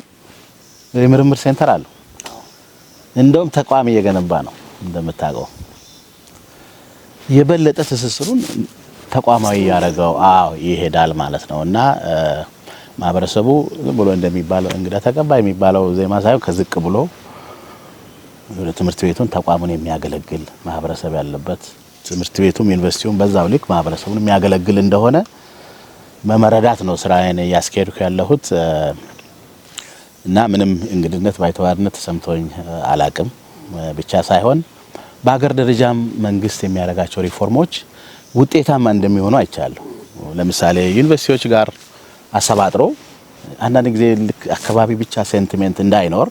የምርምር center አለው። እንደውም ተቋም እየገነባ ነው እንደምታውቀው። የበለጠ ትስስሩን ተቋማዊ ያደረገው፣ አዎ፣ ይሄዳል ማለት ነው። እና ማህበረሰቡ ዝም ብሎ እንደሚባለው እንግዳ ተቀባይ የሚባለው ዜማ ሳይሆን ከዝቅ ብሎ ወደ ትምህርት ቤቱን ተቋሙን የሚያገለግል ማህበረሰብ ያለበት፣ ትምህርት ቤቱም ዩኒቨርሲቲውም በዛው ልክ ማህበረሰቡን የሚያገለግል እንደሆነ በመረዳት ነው ስራዬን እያስኬድኩ ያለሁት። እና ምንም እንግድነት ባይተዋርነት ተሰምቶኝ አላቅም ብቻ ሳይሆን በሀገር ደረጃም መንግስት የሚያደርጋቸው ሪፎርሞች ውጤታማ እንደሚሆኑ አይቻለሁ። ለምሳሌ ዩኒቨርሲቲዎች ጋር አሰባጥሮ አንዳንድ ጊዜ ልክ አካባቢ ብቻ sentiment እንዳይኖር፣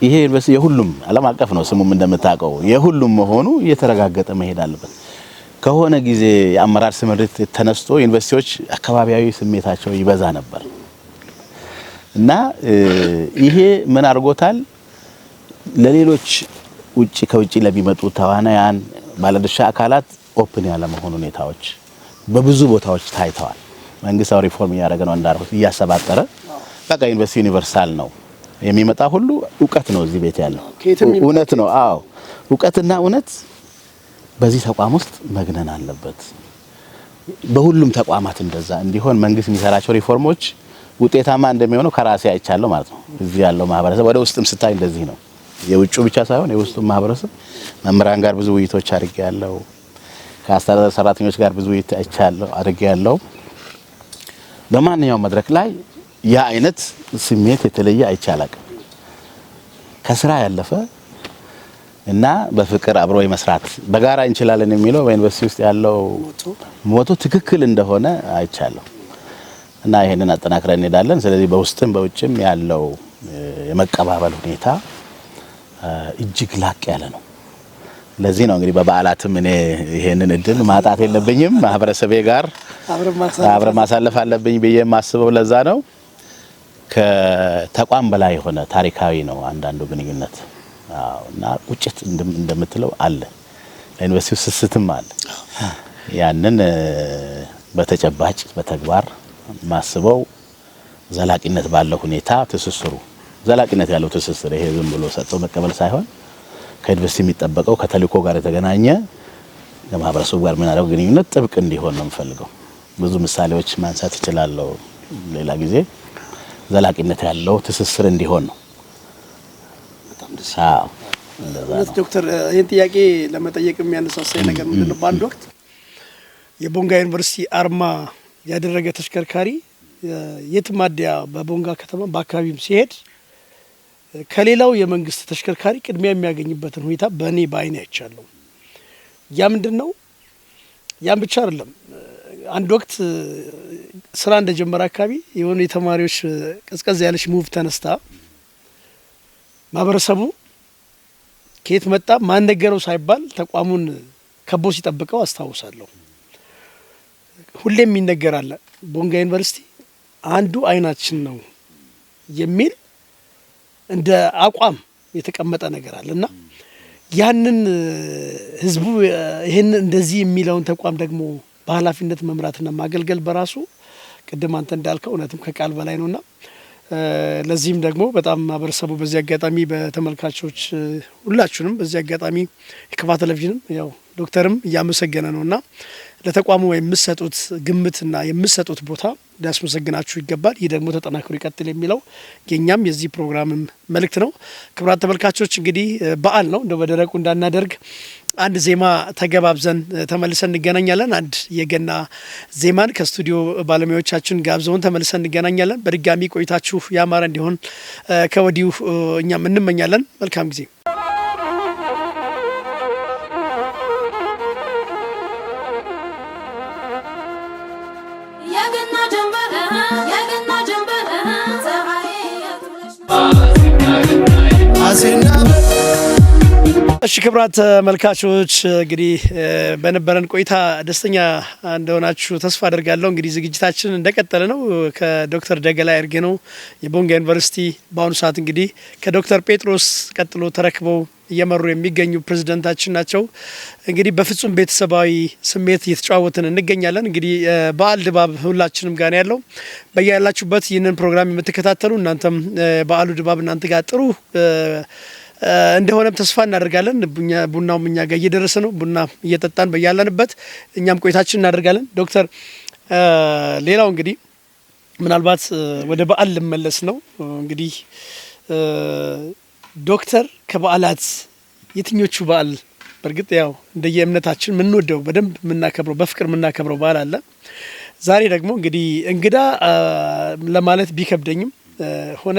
ይሄ ዩኒቨርሲቲ የሁሉም፣ ዓለም አቀፍ ነው ስሙም እንደምታውቀው፣ የሁሉም መሆኑ እየተረጋገጠ መሄድ አለበት። ከሆነ ጊዜ የአመራር ስምሪት ተነስቶ ዩኒቨርሲቲዎች አካባቢያዊ ስሜታቸው ይበዛ ነበር። እና ይሄ ምን አድርጎታል? ለሌሎች ውጭ ከውጭ ለሚመጡ ተዋናያን ባለድርሻ አካላት open ያለመሆን ሁኔታዎች በብዙ ቦታዎች ታይተዋል። መንግስታዊ ሪፎርም እያደረገ ነው እንዳልኩት፣ እያሰባጠረ፣ በቃ ዩኒቨርሲቲ universal ነው፣ የሚመጣ ሁሉ እውቀት ነው እዚህ ቤት ያለው እውነት ነው። አዎ፣ እውቀትና እውነት በዚህ ተቋም ውስጥ መግነን አለበት። በሁሉም ተቋማት እንደዛ እንዲሆን መንግስት የሚሰራቸው ሪፎርሞች ውጤታማ እንደሚሆነው ከራሴ አይቻለሁ ማለት ነው። እዚህ ያለው ማህበረሰብ ወደ ውስጥም ስታይ እንደዚህ ነው። የውጩ ብቻ ሳይሆን የውስጡ ማህበረሰብ፣ መምህራን ጋር ብዙ ውይይቶች አድርጌያለሁ። ከአስተዳደር ሰራተኞች ጋር ብዙ ውይይት አይቻለሁ፣ አድርጌያለሁ። በማንኛውም መድረክ ላይ ያ አይነት ስሜት የተለየ አይቼ አላቅም። ከስራ ያለፈ እና በፍቅር አብሮ የመስራት፣ በጋራ እንችላለን የሚለው በዩኒቨርሲቲ ውስጥ ያለው motto ትክክል እንደሆነ አይቻለሁ። እና ይሄንን አጠናክረን እንሄዳለን። ስለዚህ በውስጥም በውጭም ያለው የመቀባበል ሁኔታ እጅግ ላቅ ያለ ነው። ለዚህ ነው እንግዲህ በበዓላትም እኔ ይሄንን እድል ማጣት የለብኝም፣ ማህበረሰቤ ጋር አብረን ማሳለፍ አለብኝ ብዬ የማስበው ለዛ ነው። ከተቋም በላይ የሆነ ታሪካዊ ነው አንዳንዱ ግንኙነት። አዎ፣ እና ቁጭት እንደምትለው አለ፣ ለዩኒቨርሲቲው ስስትም አለ። ያንን በተጨባጭ በተግባር ማስበው ዘላቂነት ባለው ሁኔታ ትስስሩ፣ ዘላቂነት ያለው ትስስር፣ ይሄ ዝም ብሎ ሰጥቶ መቀበል ሳይሆን ከዩኒቨርሲቲ የሚጠበቀው ከተልእኮ ጋር የተገናኘ ከማህበረሰቡ ጋር የምናደርገው ግንኙነት ጥብቅ እንዲሆን ነው የምፈልገው። ብዙ ምሳሌዎች ማንሳት እችላለሁ ሌላ ጊዜ። ዘላቂነት ያለው ትስስር እንዲሆን ነው። በጣም ደስ እውነት ዶክተር፣ ይህን ጥያቄ ለመጠየቅ የሚያነሳሳኝ ነገር ምንድን ነው? በአንድ ወቅት የቦንጋ ዩኒቨርሲቲ አርማ ያደረገ ተሽከርካሪ የትም ማደያ በቦንጋ ከተማ በአካባቢም ሲሄድ ከሌላው የመንግስት ተሽከርካሪ ቅድሚያ የሚያገኝበትን ሁኔታ በእኔ በአይኔ አይቻለሁ። ያ ምንድን ነው? ያም ብቻ አይደለም። አንድ ወቅት ስራ እንደጀመረ አካባቢ የሆኑ የተማሪዎች ቀዝቀዝ ያለች move ተነስታ ማህበረሰቡ ከየት መጣ፣ ማን ነገረው ሳይባል ተቋሙን ከቦ ሲጠብቀው አስታውሳለሁ። ሁሌም ይነገራል፣ ቦንጋ ዩኒቨርሲቲ አንዱ አይናችን ነው የሚል እንደ አቋም የተቀመጠ ነገር አለ። እና ያንን ህዝቡ ይህን እንደዚህ የሚለውን ተቋም ደግሞ በኃላፊነት መምራትና ማገልገል በራሱ ቅድም አንተ እንዳልከው እውነትም ከቃል በላይ ነውና ለዚህም ደግሞ በጣም ማህበረሰቡ በዚህ አጋጣሚ በተመልካቾች ሁላችሁንም በዚህ አጋጣሚ የከፋ ቴሌቪዥንም ያው ዶክተርም እያመሰገነ ነውና ለተቋሙ የምትሰጡት ግምትና የምትሰጡት ቦታ ሊያስመሰግናችሁ ይገባል። ይህ ደግሞ ተጠናክሮ ይቀጥል የሚለው የኛም የዚህ ፕሮግራምም መልእክት ነው። ክቡራት ተመልካቾች እንግዲህ በዓል ነው፣ እንደው በደረቁ እንዳናደርግ አንድ ዜማ ተገባብዘን ተመልሰን እንገናኛለን። አንድ የገና ዜማን ከስቱዲዮ ባለሙያዎቻችን ጋብዘውን ተመልሰን እንገናኛለን። በድጋሚ ቆይታችሁ ያማረ እንዲሆን ከወዲሁ እኛም እንመኛለን። መልካም ጊዜ። የገና ጀንበር የገና ጀንበር ፀሐይ እሺ ክቡራት ተመልካቾች እንግዲህ በነበረን ቆይታ ደስተኛ እንደሆናችሁ ተስፋ አደርጋለሁ። እንግዲህ ዝግጅታችን እንደቀጠለ ነው። ከዶክተር ደገላ ኤርጌኖ የቦንጋ ዩኒቨርሲቲ በአሁኑ ሰዓት እንግዲህ ከዶክተር ጴጥሮስ ቀጥሎ ተረክበው እየመሩ የሚገኙ ፕሬዝዳንታችን ናቸው። እንግዲህ በፍጹም ቤተሰባዊ ስሜት እየተጨዋወትን እንገኛለን። እንግዲህ በዓል ድባብ ሁላችንም ጋር ነው ያለው። በያላችሁበት ይህንን ፕሮግራም የምትከታተሉ እናንተም በዓሉ ድባብ እናንተ ጋር ጥሩ እንደሆነም ተስፋ እናደርጋለን። ቡናውም እኛ ጋር እየደረሰ ነው። ቡና እየጠጣን በያለንበት እኛም ቆይታችን እናደርጋለን። ዶክተር ሌላው እንግዲህ ምናልባት ወደ በዓል ልመለስ ነው። እንግዲህ ዶክተር ከበዓላት የትኞቹ በዓል በእርግጥ ያው እንደየእምነታችን የምንወደው በደንብ የምናከብረው በፍቅር የምናከብረው በዓል አለ። ዛሬ ደግሞ እንግዲህ እንግዳ ለማለት ቢከብደኝም ሆነ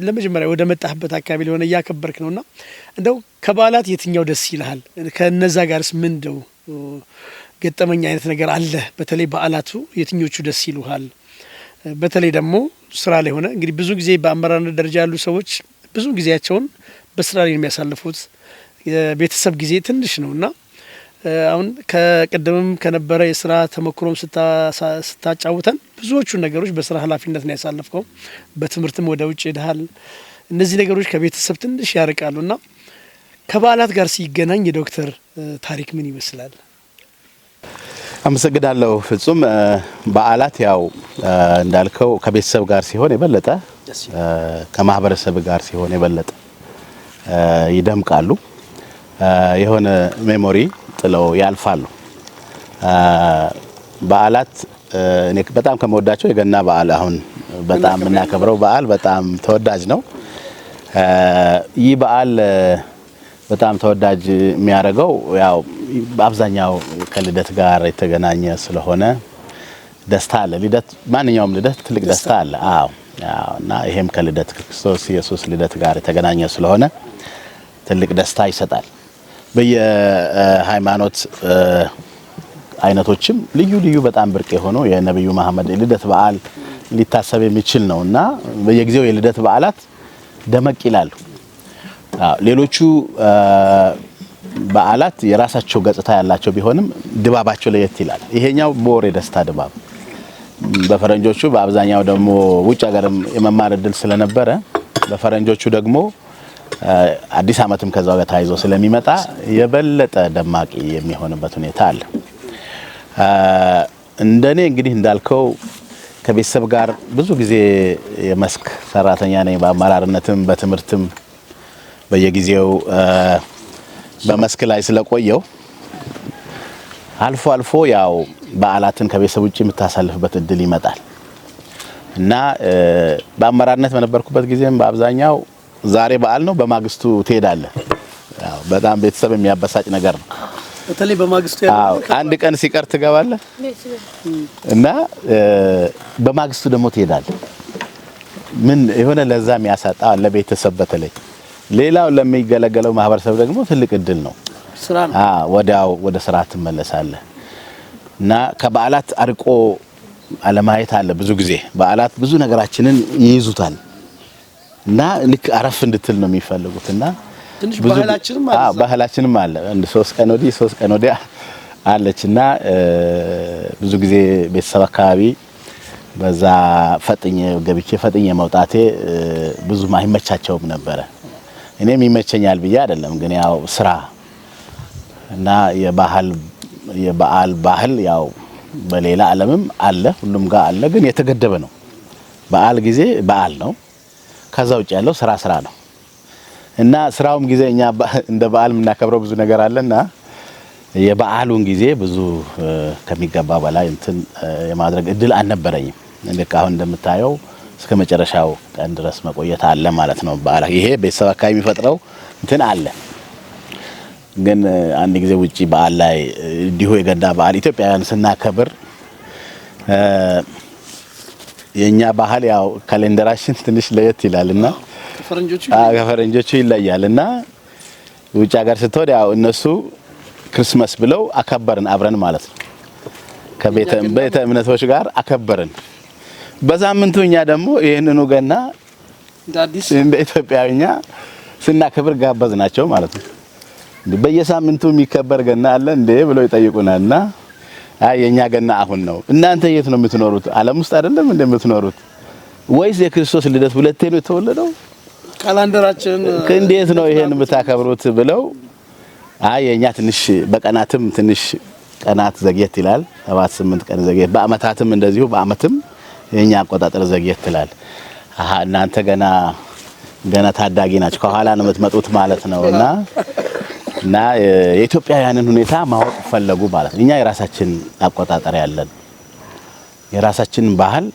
ለመጀመሪያ ወደ መጣህበት አካባቢ ሊሆነ እያከበርክ ነውና እንደው ከበዓላት የትኛው ደስ ይልሃል? ከነዛ ጋርስ ምን እንደው ገጠመኝ አይነት ነገር አለ? በተለይ በዓላቱ የትኞቹ ደስ ይሉሃል? በተለይ ደግሞ ስራ ላይ ሆነ እንግዲህ ብዙ ጊዜ በአመራርነት ደረጃ ያሉ ሰዎች ብዙ ጊዜያቸውን በስራ ላይ የሚያሳልፉት የቤተሰብ ጊዜ ትንሽ ነውና አሁን ከቅድምም ከነበረ የስራ ተሞክሮም ስታጫውተን ብዙዎቹ ነገሮች በስራ ኃላፊነት ነው ያሳለፍከው። በትምህርትም ወደ ውጭ ሄደሃል። እነዚህ ነገሮች ከቤተሰብ ትንሽ ያርቃሉና ከበዓላት ጋር ሲገናኝ የዶክተር ታሪክ ምን ይመስላል? አመሰግናለሁ ፍጹም። በዓላት ያው እንዳልከው ከቤተሰብ ጋር ሲሆን የበለጠ ከማህበረሰብ ጋር ሲሆን የበለጠ ይደምቃሉ። የሆነ memory ጥለው ያልፋሉ። በዓላት እኔ በጣም ከምወዳቸው የገና በዓል አሁን በጣም የምናከብረው በዓል በጣም ተወዳጅ ነው። ይህ በዓል በጣም ተወዳጅ የሚያደርገው ያው በአብዛኛው ከልደት ጋር የተገናኘ ስለሆነ ደስታ አለ። ልደት ማንኛውም ልደት ትልቅ ደስታ አለ። አዎ አዎ። እና ይሄም ከልደት ክርስቶስ ኢየሱስ ልደት ጋር የተገናኘ ስለሆነ ትልቅ ደስታ ይሰጣል። በየሃይማኖት አይነቶችም ልዩ ልዩ በጣም ብርቅ የሆነው የነብዩ መሐመድ የልደት በዓል ሊታሰብ የሚችል ነውና በየጊዜው የልደት በዓላት ደመቅ ይላሉ። አዎ ሌሎቹ በዓላት የራሳቸው ገጽታ ያላቸው ቢሆንም ድባባቸው ለየት ይላል። ይሄኛው more የደስታ ድባብ በፈረንጆቹ በአብዛኛው ደግሞ ውጭ ሀገርም የመማር እድል ስለነበረ በፈረንጆቹ ደግሞ አዲስ ዓመትም ከዛው ጋር ተያይዞ ስለሚመጣ የበለጠ ደማቂ የሚሆንበት ሁኔታ አለ። እንደኔ እንግዲህ እንዳልከው ከቤተሰብ ጋር ብዙ ጊዜ የመስክ ሰራተኛ ነኝ። በአመራርነትም በትምህርትም በየጊዜው በመስክ ላይ ስለቆየው አልፎ አልፎ ያው በዓላትን ከቤተሰብ ውጪ የምታሳልፍበት እድል ይመጣል እና በአመራርነት በነበርኩበት ጊዜም በአብዛኛው ዛሬ በዓል ነው፣ በማግስቱ ትሄዳለህ። ያው በጣም ቤተሰብ የሚያበሳጭ ነገር ነው። በተለይ በማግስቱ አዎ አንድ ቀን ሲቀር ትገባለህ እና በማግስቱ ደግሞ ትሄዳለህ። ምን የሆነ ለዛ የሚያሳጣ ለቤተሰብ በተለይ ሌላው ለሚገለገለው ማህበረሰብ ደግሞ ትልቅ እድል ነው። ስራ ነው። አዎ ወዲያው ወደ ስራ ትመለሳለህ እና ከበዓላት አርቆ አለማየት አለ። ብዙ ጊዜ በዓላት ብዙ ነገራችንን ይይዙታል እና ልክ አረፍ እንድትል ነው የሚፈልጉት እና ትንሽ ብዙ ባህላችንም አለ አዎ ባህላችንም አለ። አንድ ሶስት ቀን ወዲህ ሶስት ቀን ወዲያ አለችና ብዙ ጊዜ ቤተሰብ አካባቢ በዛ ፈጥኜ ገብቼ ፈጥኜ መውጣቴ ብዙም አይመቻቸውም ነበረ። እኔም ይመቸኛል ብዬ አይደለም፣ ግን ያው ስራ እና የባህል የበዓል ባህል ያው በሌላ ዓለምም አለ፣ ሁሉም ጋር አለ። ግን የተገደበ ነው። በዓል ጊዜ በዓል ነው። ከዛ ውጭ ያለው ስራ ስራ ነው እና ስራውም ጊዜ እኛ እንደ በዓል የምናከብረው ብዙ ነገር አለና የበዓሉን ጊዜ ብዙ ከሚገባ በላይ እንትን የማድረግ እድል አልነበረኝም። ልክ አሁን እንደምታየው እስከ መጨረሻው ቀን ድረስ መቆየት አለ ማለት ነው። በዓል ይሄ ቤተሰብ አካባቢ የሚፈጥረው እንትን አለ። ግን አንድ ጊዜ ውጪ በዓል ላይ እንዲሁ የገና በዓል ኢትዮጵያውያን ስናከብር የኛ ባህል ያው calendar ኣችን ትንሽ ለየት ይላልና ከፈረንጆቹ ይለያል። እና ውጭ ሀገር ስትወድ ያው እነሱ Christmas ብለው አከበርን አብረን ማለት ነው። ከቤተ ቤተ እምነቶች ጋር አከበርን። በሳምንቱ እኛ ደግሞ ይህንኑ ገና እንደ ኢትዮጵያዊኛ ስናከብር ጋበዝናቸው ማለት ነው። በየሳምንቱ የሚከበር ገና አለ እንዴ ብለው ይጠይቁናልና አይ የኛ ገና አሁን ነው። እናንተ የት ነው የምትኖሩት? ዓለም ውስጥ አይደለም እንደ የምትኖሩት ወይስ የክርስቶስ ልደት ሁለቴ ነው የተወለደው? Calendar ኣችን እንዴት ነው ይሄን የምታከብሩት ብለው አይ የኛ ትንሽ በቀናትም ትንሽ ቀናት ዘግየት ይላል። 7 8 ቀን ዘግየት፣ በአመታትም እንደዚሁ በአመትም የኛ አቆጣጠር ዘግየት ይላል። አሃ እናንተ ገና ገና ታዳጊ ናችሁ፣ ከኋላ ነው የምትመጡት ማለት ነው። እና የኢትዮጵያውያንን ሁኔታ ማወቅ ፈለጉ ማለት ነው። እኛ የራሳችን አቆጣጠር ያለን፣ የራሳችን ባህል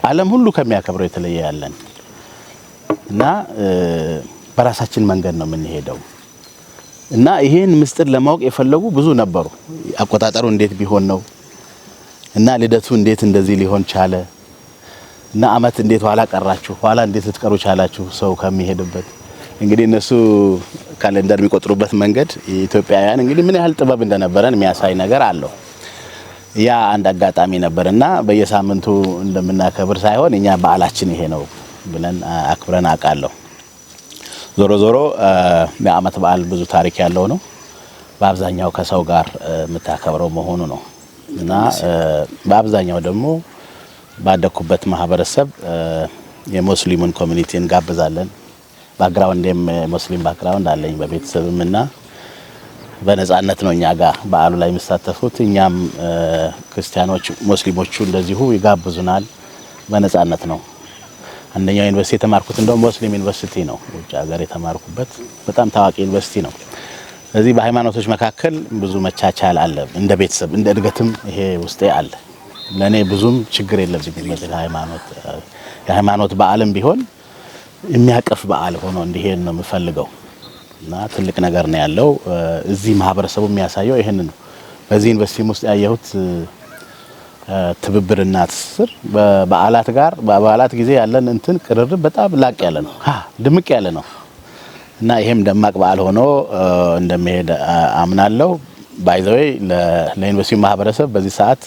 ዓለም ሁሉ ከሚያከብረው የተለየ ያለን እና በራሳችን መንገድ ነው የምንሄደው እና ይሄን ምስጢር ለማወቅ የፈለጉ ብዙ ነበሩ። አቆጣጠሩ እንዴት ቢሆን ነው እና ልደቱ እንዴት እንደዚህ ሊሆን ቻለ እና አመት እንዴት ኋላ ቀራችሁ፣ ኋላ እንዴት ልትቀሩ ቻላችሁ ሰው ከሚሄድበት። እንግዲህ እነሱ calendar የሚቆጥሩበት መንገድ የኢትዮጵያውያን እንግዲህ ምን ያህል ጥበብ እንደነበረን የሚያሳይ ነገር አለው። ያ አንድ አጋጣሚ ነበር እና በየሳምንቱ እንደምናከብር ሳይሆን እኛ በዓላችን ይሄ ነው ብለን አክብረን አውቃለሁ። ዞሮ ዞሮ የአመት በዓል ብዙ ታሪክ ያለው ነው። በአብዛኛው ከሰው ጋር የምታከብረው መሆኑ ነው እና በአብዛኛው ደግሞ ባደኩበት ማህበረሰብ የሙስሊሙን community እንጋብዛለን። Background ኤም ሙስሊም background አለኝ በቤተሰብም እና በነጻነት ነው እኛ ጋር በዓሉ ላይ የሚሳተፉት። እኛም ክርስቲያኖች፣ ሙስሊሞቹ እንደዚሁ ይጋብዙናል። በነጻነት ነው። አንደኛው ዩኒቨርሲቲ የተማርኩት እንደውም ሙስሊም ዩኒቨርሲቲ ነው። ውጭ ሀገር የተማርኩበት በጣም ታዋቂ ዩኒቨርሲቲ ነው። ስለዚህ በሃይማኖቶች መካከል ብዙ መቻቻል አለ። እንደ ቤተሰብ እንደ እድገትም ይሄ ውስጤ አለ። ለእኔ ብዙም ችግር የለብኝም። በዚህ ሃይማኖት የሃይማኖት በዓልም ቢሆን የሚያቅፍ በዓል ሆኖ እንዲሄድ ነው የምፈልገው እና ትልቅ ነገር ነው ያለው። እዚህ ማህበረሰቡ የሚያሳየው ይሄንን ነው። በዚህ ዩኒቨርሲቲም ውስጥ ያየሁት ትብብርና ትስስር በበዓላት ጋር በበዓላት ጊዜ ያለን እንትን ቅርርብ በጣም ላቅ ያለ ነው፣ ድምቅ ያለ ነው እና ይሄም ደማቅ በዓል ሆኖ እንደሚሄድ አምናለሁ። By the way ለዩኒቨርሲቲ ማህበረሰብ በዚህ ሰዓት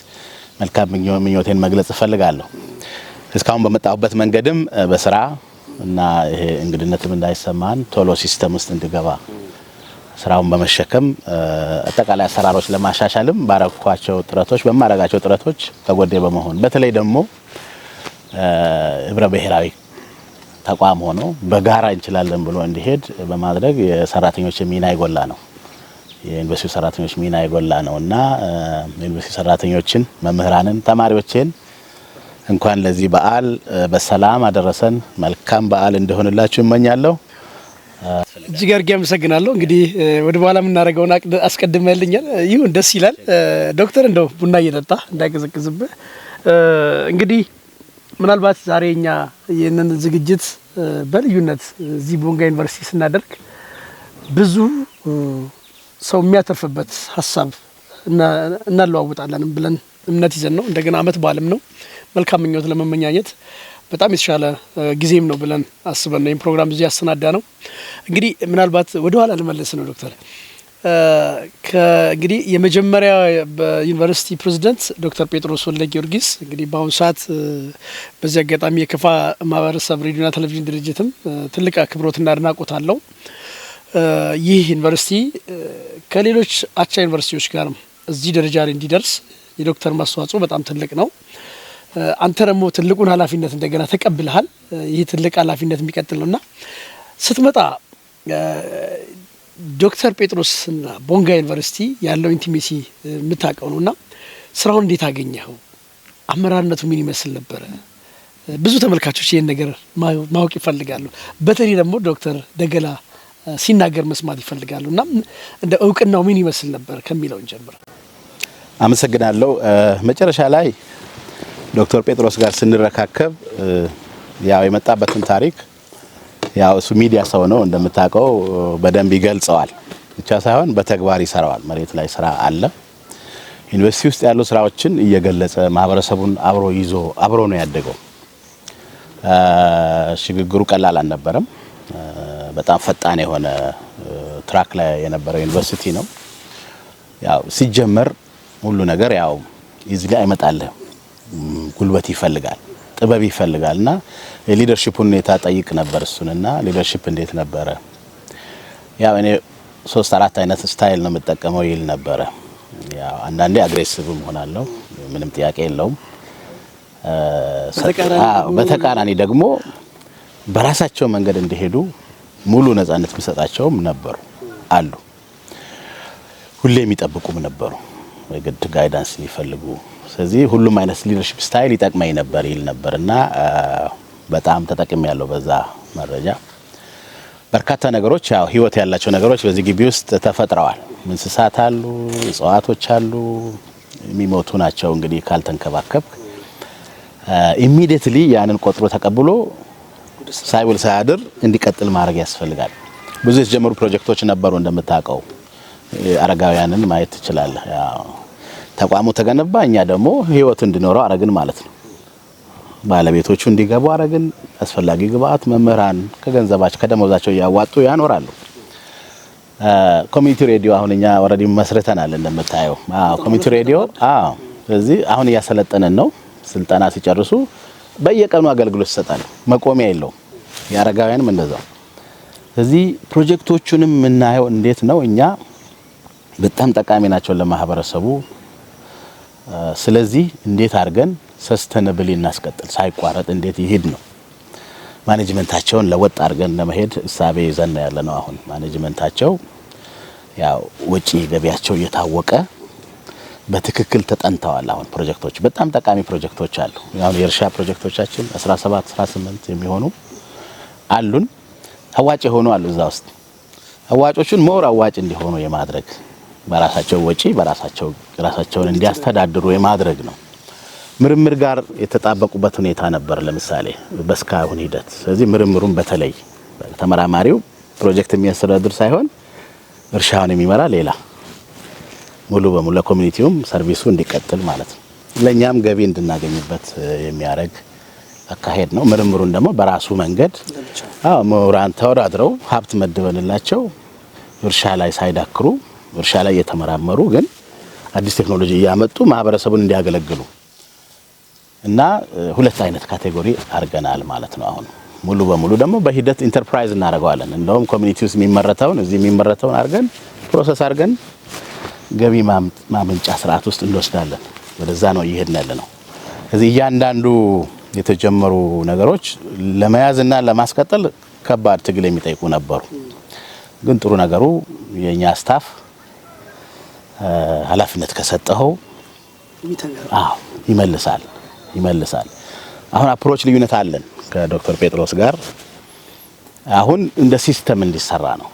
መልካም ምኞቴን መግለጽ እፈልጋለሁ። እስካሁን በመጣሁበት መንገድም በስራ እና ይሄ እንግድነትም እንዳይሰማን ቶሎ system ውስጥ እንድገባ ስራውን በመሸከም አጠቃላይ አሰራሮች ለማሻሻልም ባረኳቸው ጥረቶች በማረጋቸው ጥረቶች ከጎኔ በመሆን በተለይ ደግሞ ህብረ ብሔራዊ ተቋም ሆኖ በጋራ እንችላለን ብሎ እንዲሄድ በማድረግ የሰራተኞች ሚና የጎላ ነው። የዩኒቨርሲቲ ሰራተኞች ሚና የጎላ ነው እና የዩኒቨርሲቲ ሰራተኞችን፣ መምህራንን፣ ተማሪዎችን እንኳን ለዚህ በዓል በሰላም አደረሰን። መልካም በዓል እንደሆንላችሁ እመኛለሁ። እጅግ አድርጌ አመሰግናለሁ። እንግዲህ ወደ በኋላ የምናደርገውን አስቀድመህልኛል። ይሁን፣ ደስ ይላል። ዶክተር እንደው ቡና እየጠጣ እንዳይቀዘቅዝብህ። እንግዲህ ምናልባት ዛሬ እኛ ይህንን ዝግጅት በልዩነት እዚህ ቦንጋ ዩኒቨርሲቲ ስናደርግ ብዙ ሰው የሚያተርፍበት ሀሳብ እናለዋውጣለን ብለን እምነት ይዘን ነው። እንደገና አመት በዓልም ነው፣ መልካም ምኞት ለመመኛኘት በጣም የተሻለ ጊዜም ነው ብለን አስበን ነው ይህን ፕሮግራም እዚህ ያሰናዳነው። እንግዲህ ምናልባት ወደ ኋላ ልመለስ ነው ዶክተር። እንግዲህ የመጀመሪያ በዩኒቨርሲቲ ፕሬዚደንት ዶክተር ጴጥሮስ ወልደ ጊዮርጊስ እንግዲህ በአሁኑ ሰዓት በዚህ አጋጣሚ የከፋ ማህበረሰብ ሬዲዮና ቴሌቪዥን ድርጅትም ትልቅ አክብሮትና አድናቆት አለው። ይህ ዩኒቨርሲቲ ከሌሎች አቻ ዩኒቨርሲቲዎች ጋር እዚህ ደረጃ ላይ እንዲደርስ የዶክተር ማስተዋጽኦ በጣም ትልቅ ነው። አንተ ደግሞ ትልቁን ኃላፊነት እንደገና ተቀብለሃል። ይህ ትልቅ ኃላፊነት የሚቀጥል ነውና ስትመጣ ዶክተር ጴጥሮስና ቦንጋ ዩኒቨርሲቲ ያለው intimacy የምታውቀው ነውና ስራውን እንዴት አገኘኸው? አመራርነቱ ምን ይመስል ነበረ? ብዙ ተመልካቾች ይህን ነገር ማወቅ ይፈልጋሉ። በተለይ ደግሞ ዶክተር ደገላ ሲናገር መስማት ይፈልጋሉ እና እንደ እውቅናው ምን ይመስል ነበር ከሚለውን ጀምር። አመሰግናለሁ። መጨረሻ ላይ ዶክተር ጴጥሮስ ጋር ስንረካከብ ያው የመጣበትን ታሪክ፣ ያው እሱ ሚዲያ ሰው ነው እንደምታውቀው፣ በደንብ ይገልጸዋል ብቻ ሳይሆን በተግባር ይሰራዋል። መሬት ላይ ስራ አለ። ዩኒቨርሲቲ ውስጥ ያሉ ስራዎችን እየገለጸ ማህበረሰቡን አብሮ ይዞ አብሮ ነው ያደገው። ሽግግሩ ቀላል አልነበረም። በጣም ፈጣን የሆነ track ላይ የነበረው ዩኒቨርሲቲ ነው። ያው ሲጀመር ሁሉ ነገር ያው easily አይመጣልህም። ጉልበት ይፈልጋል፣ ጥበብ ይፈልጋል እና የ leadership ሁኔታ ጠይቅ ነበር እሱንና leadership እንዴት ነበረ? ያው እኔ ሶስት አራት አይነት style ነው የምጠቀመው ይል ነበረ። ያው አንዳንዴ aggressive እሆናለሁ፣ ምንም ጥያቄ የለውም። በተቃራኒ ደግሞ በራሳቸው መንገድ እንዲሄዱ ሙሉ ነጻነት የሚሰጣቸውም ነበሩ አሉ። ሁሌ የሚጠብቁም ነበሩ፣ የግድ guidance የሚፈልጉ። ስለዚህ ሁሉም አይነት leadership style ይጠቅመኝ ነበር ይል ነበር እና በጣም ተጠቅሜያለሁ በዛ መረጃ። በርካታ ነገሮች፣ ያው ህይወት ያላቸው ነገሮች በዚህ ግቢ ውስጥ ተፈጥረዋል። እንስሳት አሉ፣ እጽዋቶች አሉ፣ የሚሞቱ ናቸው እንግዲህ ካልተንከባከብክ። Immediately ያንን ቆጥሮ ተቀብሎ ሳይውል ሳያድር እንዲቀጥል ማድረግ ያስፈልጋል። ብዙ የተጀመሩ ፕሮጀክቶች ነበሩ እንደምታውቀው፣ አረጋውያንን ማየት ትችላለህ። ያው ተቋሙ ተገነባ፣ እኛ ደግሞ ህይወት እንዲኖረው አረግን ማለት ነው። ባለቤቶቹ እንዲገቡ አረግን። አስፈላጊ ግብአት መምህራን ከገንዘባቸው ከደሞዛቸው እያዋጡ ያኖራሉ። Community radio አሁን እኛ already መስርተናል እንደምታየው። አዎ፣ community radio፣ አዎ። ስለዚህ አሁን እያሰለጠንን ነው። ስልጠና ሲጨርሱ በየቀኑ አገልግሎት ይሰጣሉ። መቆሚያ የለውም። የአረጋውያንም እንደዛው። ስለዚህ ፕሮጀክቶቹንም የምናየው እንዴት ነው እኛ በጣም ጠቃሚ ናቸው ለማህበረሰቡ። ስለዚህ እንዴት አድርገን sustainably እናስቀጥል፣ ሳይቋረጥ እንዴት ይሄድ ነው። Management ኣቸውን ለወጥ አድርገን ለመሄድ እሳቤ ይዘን ነው ያለነው። አሁን management ኣቸው ያው ወጪ ገቢያቸው እየታወቀ በትክክል ተጠንተዋል። አሁን ፕሮጀክቶች በጣም ጠቃሚ ፕሮጀክቶች አሉ። አሁን የእርሻ ፕሮጀክቶቻችን 17 18 የሚሆኑ አሉን። አዋጭ የሆኑ አሉ እዛ ውስጥ። አዋጮቹን more አዋጭ እንዲሆኑ የማድረግ፣ በራሳቸው ወጪ በራሳቸው ራሳቸውን እንዲያስተዳድሩ የማድረግ ነው። ምርምር ጋር የተጣበቁበት ሁኔታ ነበር፣ ለምሳሌ በእስካሁን ሂደት። ስለዚህ ምርምሩን በተለይ ተመራማሪው ፕሮጀክት የሚያስተዳድር ሳይሆን እርሻውን የሚመራ ሌላ ሙሉ በሙሉ ለ community ውም service ኡ እንዲቀጥል ማለት ነው። ለእኛም ገቢ እንድናገኝበት የሚያደርግ አካሄድ ነው። ምርምሩን ደግሞ በራሱ መንገድ፣ አዎ፣ ምሁራን ተወዳድረው ሀብት መድበንላቸው እርሻ ላይ ሳይዳክሩ፣ እርሻ ላይ እየተመራመሩ ግን አዲስ ቴክኖሎጂ እያመጡ ማህበረሰቡን እንዲያገለግሉ እና ሁለት አይነት category አድርገናል ማለት ነው። አሁን ሙሉ በሙሉ ደግሞ በሂደት ኢንተርፕራይዝ እናደርገዋለን። እንደውም community ውስጥ የሚመረተውን እዚህ የሚመረተውን አድርገን process አድርገን ገቢ ማመንጫ ስርዓት ውስጥ እንወስዳለን። ወደዛ ነው እየሄድን ያለ ነው። እዚህ እያንዳንዱ የተጀመሩ ነገሮች ለመያዝና ለማስቀጠል ከባድ ትግል የሚጠይቁ ነበሩ። ግን ጥሩ ነገሩ የኛ staff ኃላፊነት ከሰጠኸው፣ አዎ፣ ይመልሳል ይመልሳል። አሁን approach ልዩነት አለን ከዶክተር ጴጥሮስ ጋር። አሁን እንደ system እንዲሰራ ነው።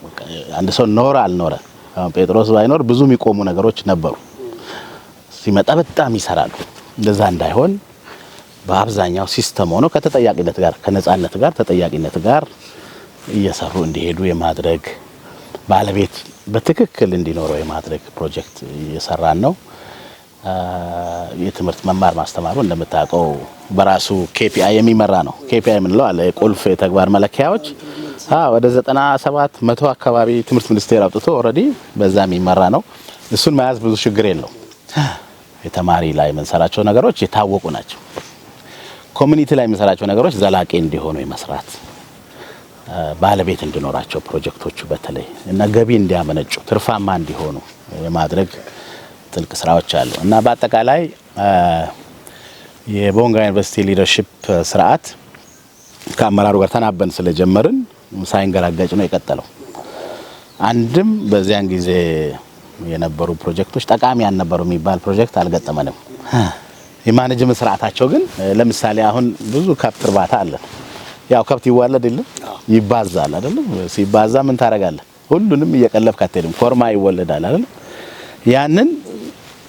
አንድ ሰው ኖረ አልኖረ፣ አሁን ጴጥሮስ ባይኖር ብዙ የሚቆሙ ነገሮች ነበሩ። ሲመጣ በጣም ይሰራሉ። እንደዛ እንዳይሆን በአብዛኛው system ሆኖ ከተጠያቂነት ጋር፣ ከነጻነት ጋር፣ ተጠያቂነት ጋር እየሰሩ እንዲሄዱ የማድረግ፣ ባለቤት በትክክል እንዲኖረው የማድረግ ፕሮጀክት እየሰራን ነው። የትምህርት መማር ማስተማሩ እንደምታውቀው በራሱ KPI የሚመራ ነው። KPI የምንለው አለ፣ የቁልፍ የተግባር መለኪያዎች፣ ወደ 97 100 አካባቢ ትምህርት ሚኒስቴር አውጥቶ already በዛ የሚመራ ነው። እሱን መያዝ ብዙ ችግር የለው። የተማሪ ላይ የምንሰራቸው ነገሮች የታወቁ ናቸው። Community ላይ የምንሰራቸው ነገሮች ዘላቂ እንዲሆኑ የመስራት፣ ባለቤት እንዲኖራቸው ፕሮጀክቶቹ በተለይ እና ገቢ እንዲያመነጩ፣ ትርፋማ እንዲሆኑ የማድረግ ጥልቅ ስራዎች አሉ እና በአጠቃላይ የቦንጋ ዩኒቨርሲቲ leadership ስርዓት ከአመራሩ ጋር ተናበን ስለጀመርን ሳይንገራገጭ ነው የቀጠለው። አንድም በዚያን ጊዜ የነበሩ ፕሮጀክቶች ጠቃሚ ያልነበሩ የሚባል ፕሮጀክት አልገጠመንም። የ management ስርዓታቸው ግን ለምሳሌ አሁን ብዙ ከብት እርባታ አለን። ያው ከብት ይዋለድ የለም ይባዛል አይደለም? ሲባዛ ምን ታደርጋለህ? ሁሉንም እየቀለብክ አትሄድም። ኮርማ ይወለዳል አይደለም? ያንን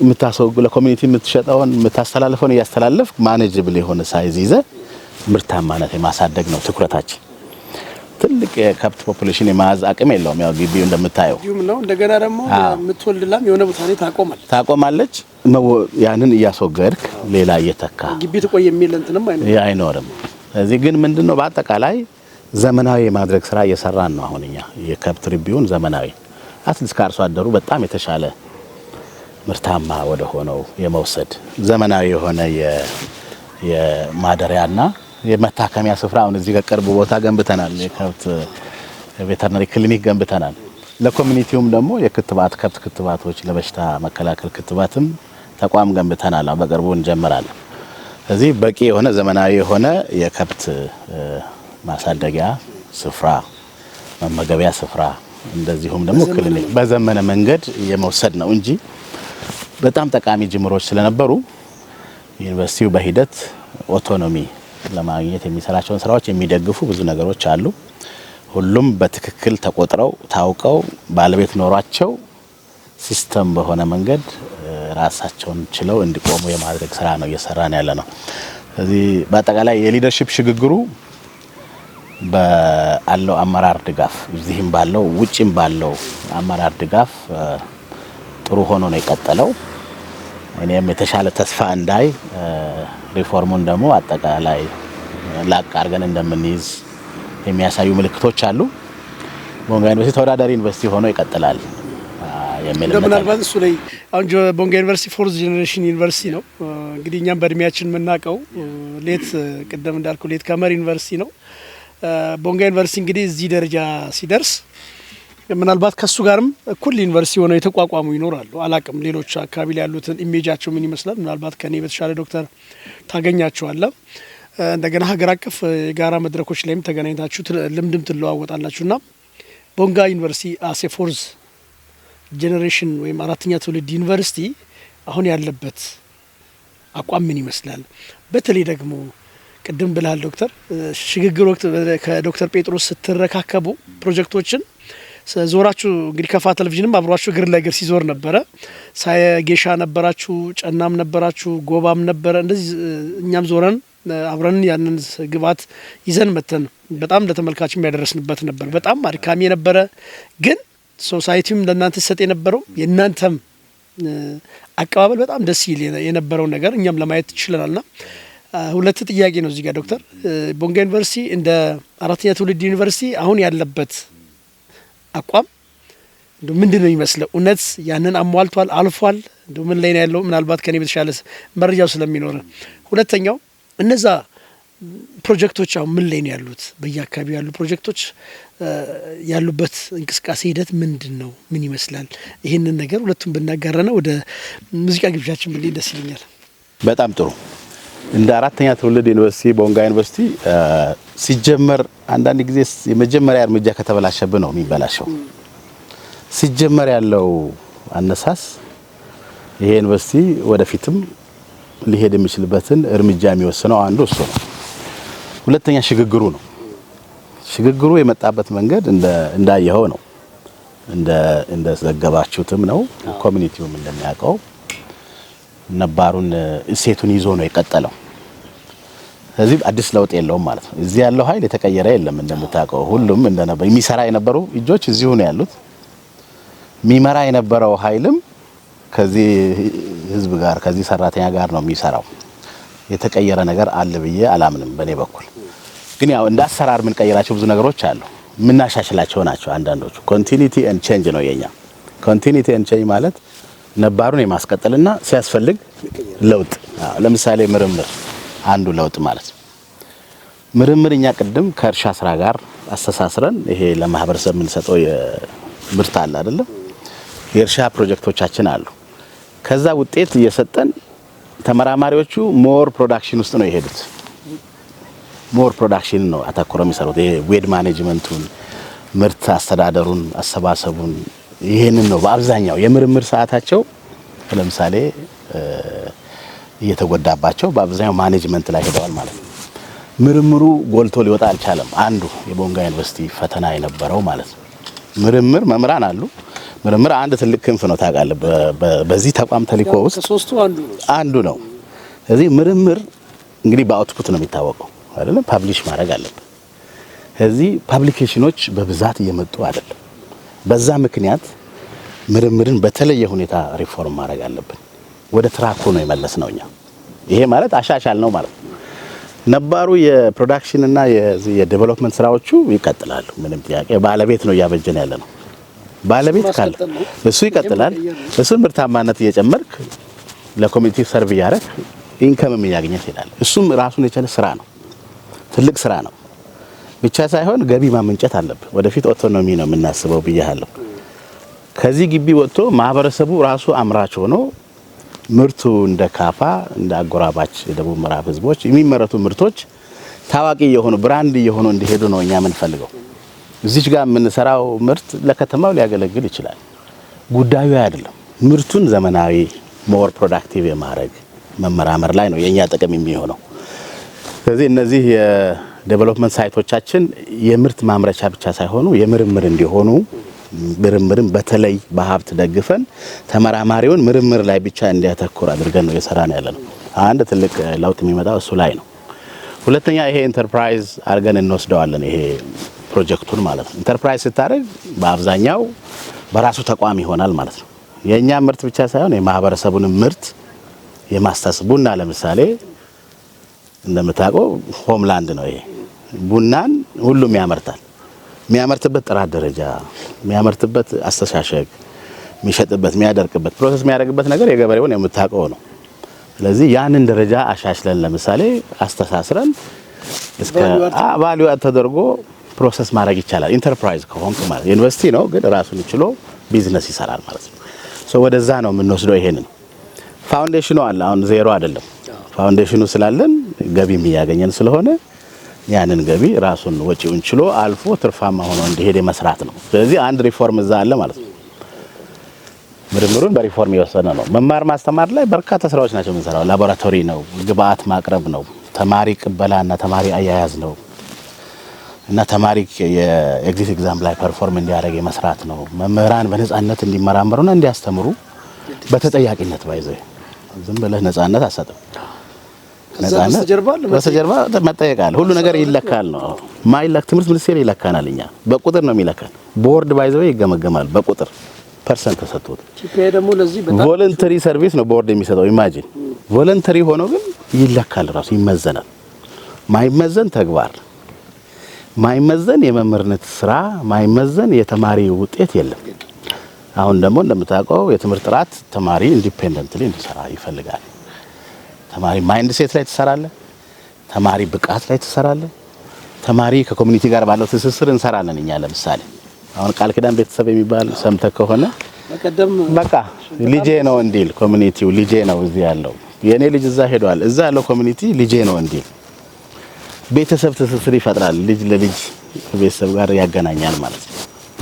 የምታስወግ ለ community የምትሸጠውን የምታስተላልፈውን እያስተላለፍክ manageable የሆነ size ይዘህ ምርታማነት የማሳደግ ነው ትኩረታችን። ትልቅ የከብት population የመያዝ አቅም የለውም። ያው ግቢው እንደምታየው እንዲሁም ነው። እንደገና ደግሞ የምትወልድ ላም የሆነ ቦታ ላይ ታቆማለች። ታቆማለች። ያንን እያስወገድክ ሌላ እየተካ ግቢ ትቆይ የሚል እንትንም አይኖርም። አይኖርም። ስለዚህ ግን ምንድነው በአጠቃላይ ዘመናዊ የማድረግ ስራ እየሰራን ነው። አሁን እኛ የከብት ርቢውን ዘመናዊ at least ከአርሶ አደሩ በጣም የተሻለ ምርታማ ወደ ሆነው የመውሰድ ዘመናዊ የሆነ የማደሪያና የመታከሚያ ስፍራ አሁን እዚህ ከቅርብ ቦታ ገንብተናል። የከብት veterinary clinic ገንብተናል። ለ community ውም ደግሞ የክትባት ከብት ክትባቶች ለበሽታ መከላከል ክትባትም ተቋም ገንብተናል። አሁን በቅርቡ እንጀምራለን። ስለዚህ በቂ የሆነ ዘመናዊ የሆነ የከብት ማሳደጊያ ስፍራ፣ መመገቢያ ስፍራ እንደዚሁም ደግሞ ክሊኒክ በዘመነ መንገድ የመውሰድ ነው እንጂ በጣም ጠቃሚ ጅምሮች ስለነበሩ ዩኒቨርሲቲው በሂደት autonomy ለማግኘት የሚሰራቸውን ስራዎች የሚደግፉ ብዙ ነገሮች አሉ። ሁሉም በትክክል ተቆጥረው ታውቀው ባለቤት ኖሯቸው system በሆነ መንገድ ራሳቸውን ችለው እንዲቆሙ የማድረግ ስራ ነው እየሰራን ያለ ነው። ስለዚህ በአጠቃላይ የ leadership ሽግግሩ ባለው አመራር ድጋፍ እዚህም ባለው ውጭም ባለው አመራር ድጋፍ ጥሩ ሆኖ ነው የቀጠለው። እኔም የተሻለ ተስፋ እንዳይ ሪፎርሙን ደግሞ አጠቃላይ ላቅ አድርገን እንደምንይዝ የሚያሳዩ ምልክቶች አሉ። ቦንጋ ዩኒቨርሲቲ ተወዳዳሪ ዩኒቨርሲቲ ሆኖ ይቀጥላል የሚል እምነት አለ። ምናልባት እሱ ላይ አሁን ቦንጋ ዩኒቨርሲቲ fourth generation ዩኒቨርሲቲ ነው። እንግዲህ እኛም በእድሜያችን የምናውቀው late ቅደም እንዳልኩ late comer ዩኒቨርሲቲ ነው። ቦንጋ ዩኒቨርሲቲ እንግዲህ እዚህ ደረጃ ሲደርስ ምናልባት ከሱ ጋርም እኩል ዩኒቨርሲቲ ሆነው የተቋቋሙ ይኖራሉ። አላቅም ሌሎች አካባቢ ላይ ያሉትን image ኣቸው ምን ይመስላል። ምናልባት ከኔ በተሻለ ዶክተር ታገኛቸዋለህ። እንደገና ሀገር አቀፍ የጋራ መድረኮች ላይም ተገናኝታችሁ ልምድም ትለዋወጣላችሁና ቦንጋ ዩኒቨርሲቲ as a fourth generation ወይም አራተኛ ትውልድ ዩኒቨርሲቲ አሁን ያለበት አቋም ምን ይመስላል? በተለይ ደግሞ ቅድም ብለሃል ዶክተር፣ ሽግግር ወቅት ከዶክተር ጴጥሮስ ስትረካከቡ ፕሮጀክቶችን ዞራችሁ እንግዲህ ከፋ ቴሌቪዥንም አብሯችሁ እግር ለእግር ሲዞር ነበረ። ጌሻ ነበራችሁ፣ ጨናም ነበራችሁ፣ ጎባም ነበረ። እንደዚህ እኛም ዞረን አብረን ያንን ግብዓት ይዘን መተን በጣም ለተመልካች የሚያደረስንበት ነበር። በጣም አድካሚ የነበረ ግን society ውም ለእናንተ ሲሰጥ የነበረው የእናንተም አቀባበል በጣም ደስ ይል የነበረው ነገር እኛም ለማየት ችለናልና ሁለት ጥያቄ ነው እዚህ ጋር ዶክተር። ቦንጋ ዩኒቨርሲቲ እንደ አራተኛ ትውልድ ዩኒቨርሲቲ አሁን ያለበት አቋም እንደው ምንድን ነው የሚመስለው? እውነት ያንን አሟልቷል አልፏል? እንደው ምን ላይ ነው ያለው? ምናልባት ከኔ በተሻለ መረጃው ስለሚኖር። ሁለተኛው እነዛ ፕሮጀክቶች አሁን ምን ላይ ነው ያሉት? በየአካባቢው ያሉ ፕሮጀክቶች ያሉበት እንቅስቃሴ ሂደት ምንድን ነው? ምን ይመስላል? ይህንን ነገር ሁለቱም ብናጋራና ወደ ሙዚቃ ግብዣችን ብንሄድ ደስ ይለኛል። በጣም ጥሩ። እንደ አራተኛ ትውልድ ዩኒቨርሲቲ ቦንጋ ዩኒቨርሲቲ ሲጀመር አንዳንድ ጊዜ የመጀመሪያ እርምጃ ከተበላሸብህ ነው የሚበላሸው። ሲጀመር ያለው አነሳስ ይሄ ዩኒቨርሲቲ ወደፊትም ሊሄድ የሚችልበትን እርምጃ የሚወስነው አንዱ እሱ ነው። ሁለተኛ ሽግግሩ ነው። ሽግግሩ የመጣበት መንገድ እንዳየኸው ነው። እንደዘገባችሁትም ነው። Community ውም እንደሚያውቀው ነባሩን እሴቱን ይዞ ነው የቀጠለው። ስለዚህ አዲስ ለውጥ የለውም ማለት ነው። እዚህ ያለው ኃይል የተቀየረ የለም። እንደምታውቀው ሁሉም እንደነበር የሚሰራ የነበሩ እጆች እዚሁ ነው ያሉት። የሚመራ የነበረው ኃይልም ከዚህ ህዝብ ጋር ከዚህ ሰራተኛ ጋር ነው የሚሰራው። የተቀየረ ነገር አለ ብዬ አላምንም በእኔ በኩል። ግን ያው እንደ አሰራር የምንቀይራቸው ብዙ ነገሮች አሉ። የምናሻሽላቸው ናቸው አንዳንዶቹ። Continuity and change ነው የኛ። Continuity and change ማለት ነባሩን የማስቀጠልና ሲያስፈልግ ለውጥ። አዎ፣ ለምሳሌ ምርምር አንዱ ለውጥ ማለት ነው። ምርምር እኛ ቅድም ከእርሻ ስራ ጋር አስተሳስረን ይሄ ለማህበረሰብ የምንሰጠው የምርት አለ አይደለም? የእርሻ ፕሮጀክቶቻችን አሉ። ከዛ ውጤት እየሰጠን ተመራማሪዎቹ more production ውስጥ ነው የሄዱት። More production ነው አተኩረው የሚሰሩት። ይሄ weed management ኡን፣ ምርት አስተዳደሩን፣ አሰባሰቡን፣ ይህንን ነው በአብዛኛው የምርምር ሰዓታቸው ለምሳሌ እየተጎዳባቸው በአብዛኛው management ላይ ሄደዋል ማለት ነው። ምርምሩ ጎልቶ ሊወጣ አልቻለም። አንዱ የቦንጋ ዩኒቨርሲቲ ፈተና የነበረው ማለት ነው። ምርምር መምህራን አሉ። ምርምር አንድ ትልቅ ክንፍ ነው ታውቃለህ። በዚህ ተቋም ተልእኮ ውስጥ ከሶስቱ አንዱ ነው። አንዱ ነው። ስለዚህ ምርምር እንግዲህ በ output ነው የሚታወቀው አይደለም፣ publish ማድረግ አለብን። ስለዚህ publication ኖች በብዛት እየመጡ አይደለም። በዛ ምክንያት ምርምርን በተለየ ሁኔታ ሪፎርም ማድረግ አለብን። ወደ track ኡ ነው የመለስነው እኛ። ይሄ ማለት አሻሻል ነው ማለት ነው። ነባሩ የ production እና የዚህ የ development ስራዎቹ ይቀጥላሉ። ምንም ጥያቄ ባለቤት ነው እያበጀን ያለ ነው። ባለቤት ካለ ማስቀጠል ነው። እሱ ይቀጥላል። እሱን ምርታማነት እየጨመርክ ለ community serve እያደረግ income ም እያገኘ ትሄዳለህ። እሱም ራሱን የቻለ ስራ ነው፣ ትልቅ ስራ ነው ብቻ ሳይሆን ገቢ ማመንጨት አለብህ። ወደፊት autonomy ነው የምናስበው ብያለሁ። ከዚህ ግቢ ወጥቶ ማህበረሰቡ ራሱ አምራች ሆኖ ምርቱ እንደ ካፋ፣ እንደ አጎራባች የደቡብ ምዕራብ ህዝቦች የሚመረቱ ምርቶች ታዋቂ የሆኑ brand እየሆኑ እንዲሄዱ ነው እኛ የምንፈልገው። እዚች ጋር የምንሰራው ምርት ለከተማው ሊያገለግል ይችላል። ጉዳዩ አይደለም። ምርቱን ዘመናዊ more productive የማድረግ መመራመር ላይ ነው የኛ ጥቅም የሚሆነው። ስለዚህ እነዚህ የ development site ኦቻችን የምርት ማምረቻ ብቻ ሳይሆኑ የምርምር እንዲሆኑ፣ ምርምርን በተለይ በሀብት ደግፈን ተመራማሪውን ምርምር ላይ ብቻ እንዲያተኩር አድርገን ነው እየሰራን ያለ ነው። አንድ ትልቅ ለውጥ የሚመጣው እሱ ላይ ነው። ሁለተኛ ይሄ ኢንተርፕራይዝ አድርገን እንወስደዋለን፣ ይሄ ፕሮጀክቱን ማለት ነው። ኢንተርፕራይዝ ስታደርግ በአብዛኛው በራሱ ተቋም ይሆናል ማለት ነው። የእኛ ምርት ብቻ ሳይሆን የማህበረሰቡንም ምርት የማስታስ ቡና ለምሳሌ እንደምታውቀው homeland ነው ይሄ። ቡናን ሁሉም ያመርታል። የሚያመርትበት ጥራት ደረጃ፣ የሚያመርትበት አስተሻሸግ፣ የሚሸጥበት፣ የሚያደርቅበት፣ process የሚያደርግበት ነገር የገበሬውን የምታውቀው ነው። ስለዚህ ያንን ደረጃ አሻሽለን ለምሳሌ አስተሳስረን እስከ value add ተደርጎ process ማድረግ ይቻላል። ኢንተርፕራይዝ ከሆንክ ማለት ዩኒቨርሲቲ ነው፣ ግን ራሱን ችሎ ቢዝነስ ይሰራል ማለት ነው። So ወደዛ ነው የምንወስደው። ይሄንን foundation ኑ አለ። አሁን ዜሮ አይደለም። Foundation ኑ ስላለን ገቢም እያገኘን ስለሆነ ያንን ገቢ ራሱን ወጪውን ችሎ አልፎ ትርፋማ ሆኖ እንዲሄድ የመስራት ነው። ስለዚህ አንድ ሪፎርም እዛ አለ ማለት ነው። ምርምሩን በሪፎርም የወሰነ ነው። መማር ማስተማር ላይ በርካታ ስራዎች ናቸው የምንሰራው። ላቦራቶሪ ነው፣ ግብአት ማቅረብ ነው፣ ተማሪ ቅበላና ተማሪ አያያዝ ነው እና ተማሪ የ exit exam ላይ perform እንዲያደርግ የመስራት ነው። መምህራን በነጻነት እንዲመራመሩና እንዲያስተምሩ በተጠያቂነት by the way ዝም ብለህ ነጻነት አሰጥም። ከዛ በስተጀርባ በስተጀርባ መጠየቅ አለ። ሁሉ ነገር ይለካል ነው ማይለክ ትምህርት ሚኒስቴር ይለካናል። እኛ በቁጥር ነው የሚለካን። ቦርድ by the way ይገመገማል በቁጥር percent ተሰጥቶት። TPI ደግሞ ለዚህ በጣም Voluntary service ነው ቦርድ የሚሰጠው። Imagine voluntary ሆኖ ግን ይለካል፣ ራሱ ይመዘናል። ማይመዘን ተግባር፣ ማይመዘን የመምህርነት ስራ፣ ማይመዘን የተማሪ ውጤት የለም። አሁን ደግሞ እንደምታውቀው የትምህርት ጥራት ተማሪ independently እንዲሰራ ይፈልጋል። ተማሪ mindset ላይ ትሰራለህ፣ ተማሪ ብቃት ላይ ትሰራለህ፣ ተማሪ ከ community ጋር ባለው ትስስር እንሰራለን። እኛ ለምሳሌ አሁን ቃል ኪዳን ቤተሰብ የሚባል ሰምተህ ከሆነ በቀደም በቃ ልጄ ነው እንዲል community ው ልጄ ነው፣ እዚህ ያለው የኔ ልጅ እዛ ሄዷል፣ እዛ ያለው community ልጄ ነው እንዲል ቤተሰብ ትስስር ይፈጥራል። ልጅ ለልጅ ከቤተሰብ ጋር ያገናኛል ማለት ነው።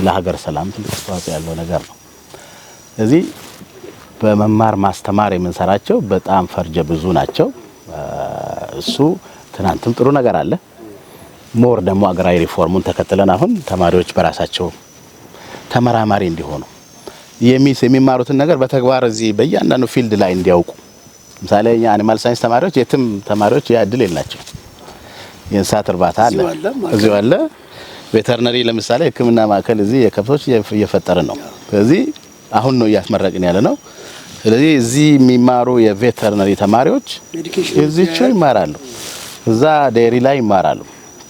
ለሀገር ሰላም ትልቅ አስተዋጽኦ ያለው ነገር ነው። እዚህ በመማር ማስተማር የምንሰራቸው በጣም ፈርጀ ብዙ ናቸው። እሱ ትናንትም ጥሩ ነገር አለ። More ደግሞ አገራዊ ሪፎርሙን ተከትለን አሁን ተማሪዎች በራሳቸው ተመራማሪ እንዲሆኑ የሚማሩትን ነገር በተግባር እዚህ በእያንዳንዱ field ላይ እንዲያውቁ። ምሳሌ እኛ animal science ተማሪዎች የትም ተማሪዎች ያ እድል የላቸው። የእንስሳት እርባታ አለ፣ እዚሁ አለ። Veterinary ለምሳሌ ሕክምና ማዕከል እዚህ የከብቶች እየፈጠርን ነው። ስለዚህ አሁን ነው እያስመረቅን ያለ ነው። ስለዚህ እዚህ የሚማሩ የ veterinary ተማሪዎች እዚሁ ይማራሉ፣ እዛ dairy ላይ ይማራሉ።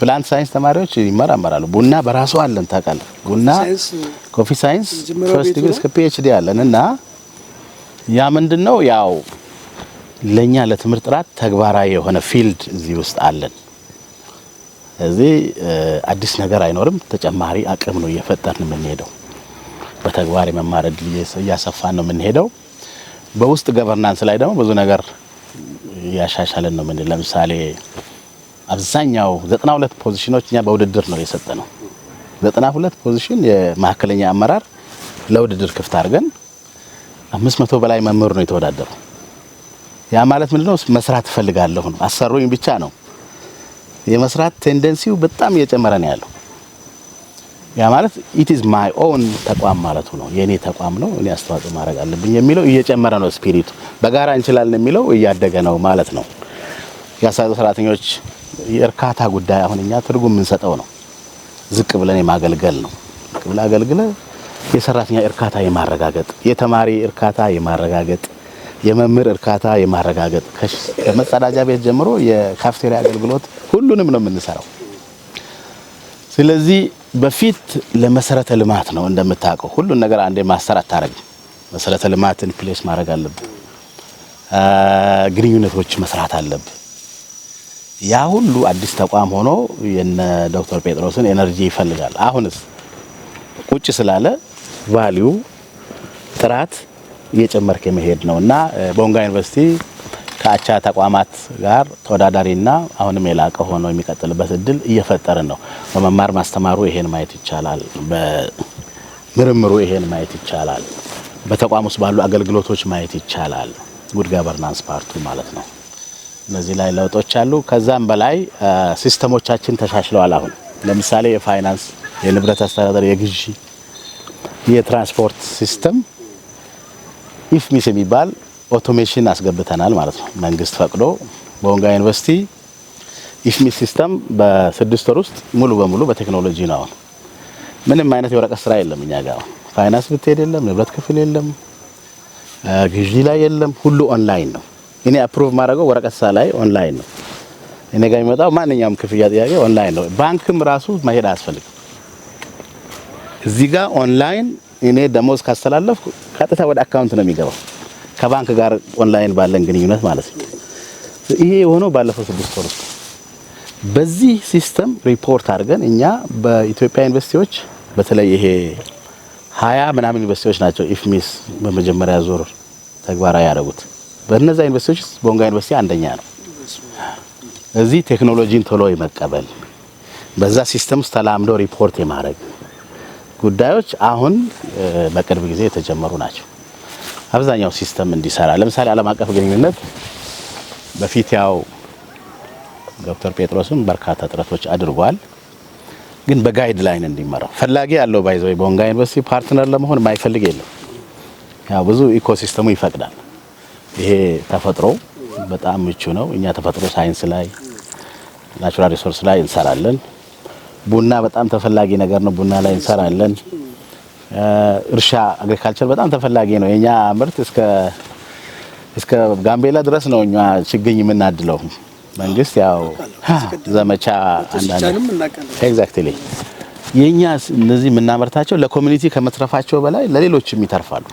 Plant science ተማሪዎች ይመራመራሉ። ቡና በራሱ አለን ታውቃለህ። ቡና coffee science first degree እስከ PhD አለን እና ያ ምንድነው ያው ለኛ ለትምህርት ጥራት ተግባራዊ የሆነ field እዚህ ውስጥ አለን። እዚህ አዲስ ነገር አይኖርም። ተጨማሪ አቅም ነው እየፈጠርን የምንሄደው። በተግባር የመማር እድል እያሰፋን ነው የምንሄደው። በውስጥ governance ላይ ደግሞ ብዙ ነገር እያሻሻልን ነው። ምን ለምሳሌ አብዛኛው 92 ፖዚሽኖች እኛ በውድድር ነው የሰጠነው። 92 position የማዕከለኛ አመራር ለውድድር ክፍት አድርገን 500 በላይ መምህር ነው የተወዳደረው። ያ ማለት ምንድነው? መስራት እፈልጋለሁ ነው። አሰሩኝ ብቻ ነው። የመስራት tendency ው በጣም እየጨመረ ነው ያለው። ያ ማለት it is my own ተቋም ማለቱ ነው። የኔ ተቋም ነው፣ እኔ አስተዋጽኦ ማድረግ አለብኝ የሚለው እየጨመረ ነው። Spirit ኡ በጋራ እንችላለን የሚለው እያደገ ነው ማለት ነው። የአስተዳደር ሰራተኞች የእርካታ ጉዳይ አሁን እኛ ትርጉም የምንሰጠው ነው። ዝቅ ብለን የማገልገል ነው። ዝቅ ብለህ አገልግለህ የሰራተኛ እርካታ የማረጋገጥ፣ የተማሪ እርካታ የማረጋገጥ፣ የመምህር እርካታ የማረጋገጥ፣ ከመጸዳጃ ቤት ጀምሮ የካፍቴሪያ አገልግሎት ሁሉንም ነው የምንሰራው። ስለዚህ በፊት ለመሰረተ ልማት ነው፣ እንደምታውቀው ሁሉን ነገር አንዴ master አታረግም። መሰረተ ልማትን place ማድረግ አለብን። ግንኙነቶች መስራት አለብን። ያ ሁሉ አዲስ ተቋም ሆኖ የነ ዶክተር ጴጥሮስን energy ይፈልጋል። አሁንስ ቁጭ ስላለ value ጥራት እየጨመርክ የመሄድ ነው እና ቦንጋ ዩኒቨርሲቲ ከአቻ ተቋማት ጋር ተወዳዳሪና አሁንም የላቀ ሆኖ የሚቀጥልበት እድል እየፈጠርን ነው። በመማር ማስተማሩ ይሄን ማየት ይቻላል። በምርምሩ ይሄን ማየት ይቻላል። በተቋም ውስጥ ባሉ አገልግሎቶች ማየት ይቻላል። Good governance part ኡ ማለት ነው። እነዚህ ላይ ለውጦች አሉ። ከዛም በላይ system ኦቻችን ተሻሽለዋል። አሁን ለምሳሌ የፋይናንስ፣ የንብረት አስተዳደር፣ የግዢ፣ የትራንስፖርት system IFMIS የሚባል automation አስገብተናል ማለት ነው። መንግስት ፈቅዶ ቦንጋ ዩኒቨርሲቲ IFMIS system በ6 ወር ውስጥ ሙሉ በሙሉ በቴክኖሎጂ ነው። አሁን ምንም አይነት የወረቀት ስራ የለም እኛ ጋር። ፋይናንስ ብትሄድ የለም፣ ንብረት ክፍል የለም፣ ግዢ ላይ የለም። ሁሉ ኦንላይን ነው። እኔ approve ማድረገው ወረቀት ላይ ኦንላይን ነው። እኔ ጋር የሚመጣው ማንኛውም ክፍያ ጥያቄ ኦንላይን ነው። ባንክም ራሱ መሄድ አያስፈልግም። እዚህ ጋር ኦንላይን እኔ ደሞዝ ካስተላለፍኩ ቀጥታ ወደ account ነው የሚገባው፣ ከባንክ ጋር ኦንላይን ባለን ግንኙነት ማለት ነው። ይሄ የሆነው ባለፈው 6 ወር ውስጥ በዚህ system ሪፖርት አድርገን እኛ በኢትዮጵያ ዩኒቨርሲቲዎች፣ በተለይ ይሄ 20 ምናምን ዩኒቨርሲቲዎች ናቸው IFMIS በመጀመሪያ ዙር ተግባራዊ ያደረጉት። በእነዛ ዩኒቨርሲቲዎች ውስጥ ቦንጋ ዩኒቨርሲቲ አንደኛ ነው። እዚህ ቴክኖሎጂን ቶሎ የመቀበል፣ በዛ system ውስጥ ተላምዶ ሪፖርት የማድረግ ጉዳዮች አሁን በቅርብ ጊዜ የተጀመሩ ናቸው። አብዛኛው system እንዲሰራ ለምሳሌ ዓለም አቀፍ ግንኙነት በፊት ያው ዶክተር ጴጥሮስም በርካታ ጥረቶች አድርጓል። ግን በ guideline እንዲመራው ፈላጊ ያለው by the way ቦንጋ ዩኒቨርሲቲ partner ለመሆን የማይፈልግ የለም። ያው ብዙ ecosystem ኡ ይፈቅዳል። ይሄ ተፈጥሮ በጣም ምቹ ነው። እኛ ተፈጥሮ ሳይንስ ላይ፣ natural resource ላይ እንሰራለን። ቡና በጣም ተፈላጊ ነገር ነው። ቡና ላይ እንሰራለን። እርሻ agriculture በጣም ተፈላጊ ነው። የኛ ምርት እስከ ጋምቤላ ድረስ ነው እኛ ችግኝ የምናድለው። መንግስት ያው ዘመቻ አንዳንድ exactly የኛ እነዚህ የምናመርታቸው ለ community ከመትረፋቸው በላይ ለሌሎችም ይተርፋሉ።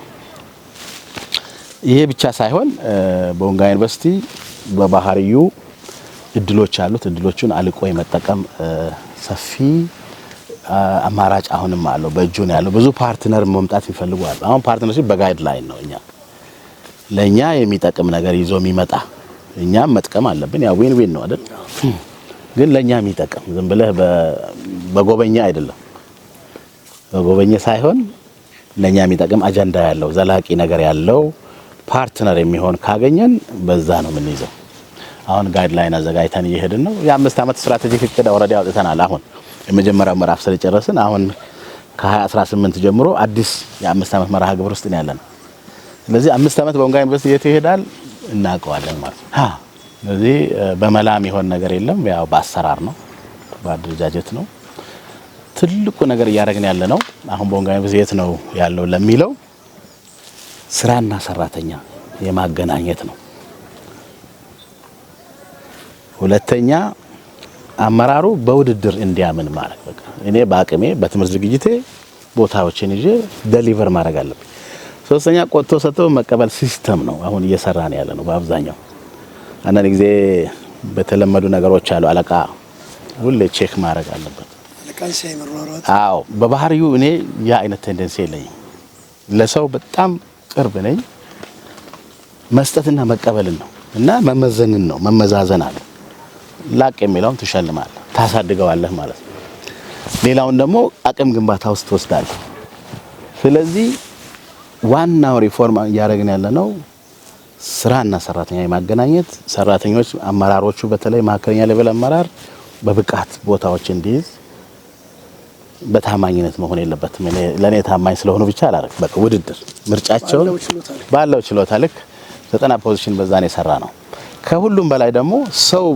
ይሄ ብቻ ሳይሆን ቦንጋ ዩኒቨርሲቲ በባህሪው እድሎች አሉት። እድሎቹን አልቆ የመጠቀም ሰፊ አማራጭ አሁንም አለው፣ በእጁ ነው ያለው። ብዙ partner መምጣት ይፈልጉ አሉ። አሁን partnership በ guideline ነው። እኛ ለኛ የሚጠቅም ነገር ይዞ የሚመጣ እኛም መጥቀም አለብን። ያው win win ነው አይደል? ግን ለኛ የሚጠቅም ዝም ብለህ በጎበኘ አይደለም፣ በጎበኘ ሳይሆን ለኛ የሚጠቅም አጀንዳ ያለው፣ ዘላቂ ነገር ያለው partner የሚሆን ካገኘን በዛ ነው የምንይዘው። አሁን guideline አዘጋጅተን እየሄድን ነው። የ5 ዓመት strategic እቅድ already አውጥተናል። አሁን የመጀመሪያው ምዕራፍ ስለጨረስን አሁን ከ2018 ጀምሮ አዲስ የ5 ዓመት መርሃ ግብር ውስጥ ነው ያለነው። ስለዚህ 5 ዓመት ቦንጋ ዩኒቨርሲቲ የት ይሄዳል እናውቀዋለን ማለት ነው። ስለዚህ በመላ የሚሆን ነገር የለም። ያው በአሰራር ነው፣ በአደረጃጀት ነው። ትልቁ ነገር እያደረግን ያለ ነው። አሁን ቦንጋ ዩኒቨርሲቲ የት ነው ያለው ለሚለው ስራና ሰራተኛ የማገናኘት ነው። ሁለተኛ አመራሩ በውድድር እንዲያምን ማድረግ። በቃ እኔ በአቅሜ በትምህርት ዝግጅቴ ቦታዎችን ይዤ deliver ማድረግ አለብኝ። ሶስተኛ ቆጥቶ ሰጥቶ መቀበል system ነው አሁን እየሰራን ያለ ነው በአብዛኛው። አንዳንድ ጊዜ በተለመዱ ነገሮች አሉ። አለቃ ሁሌ check ማድረግ አለበት። አዎ፣ በባህሪው እኔ ያ አይነት tendency የለኝም። ለሰው በጣም ቅርብ ነኝ። መስጠትና መቀበልን ነው እና መመዘንን ነው፣ መመዛዘን አለ። ላቅ የሚለውን ትሸልማለህ፣ ታሳድገዋለህ ማለት ነው። ሌላውን ደግሞ አቅም ግንባታ ውስጥ ትወስዳለህ። ስለዚህ ዋናው ሪፎርም እያደረግን ያለ ነው ስራና ሰራተኛ የማገናኘት፣ ሰራተኞች አመራሮቹ በተለይ መካከለኛ level አመራር በብቃት ቦታዎች እንዲይዝ በታማኝነት መሆን የለበትም። ለኔ ታማኝ ስለሆኑ ብቻ አላደርግ። በቃ ውድድር ምርጫቸውን ባለው ችሎታ ልክ 90 position በዛን የሰራ ነው። ከሁሉም በላይ ደግሞ ሰው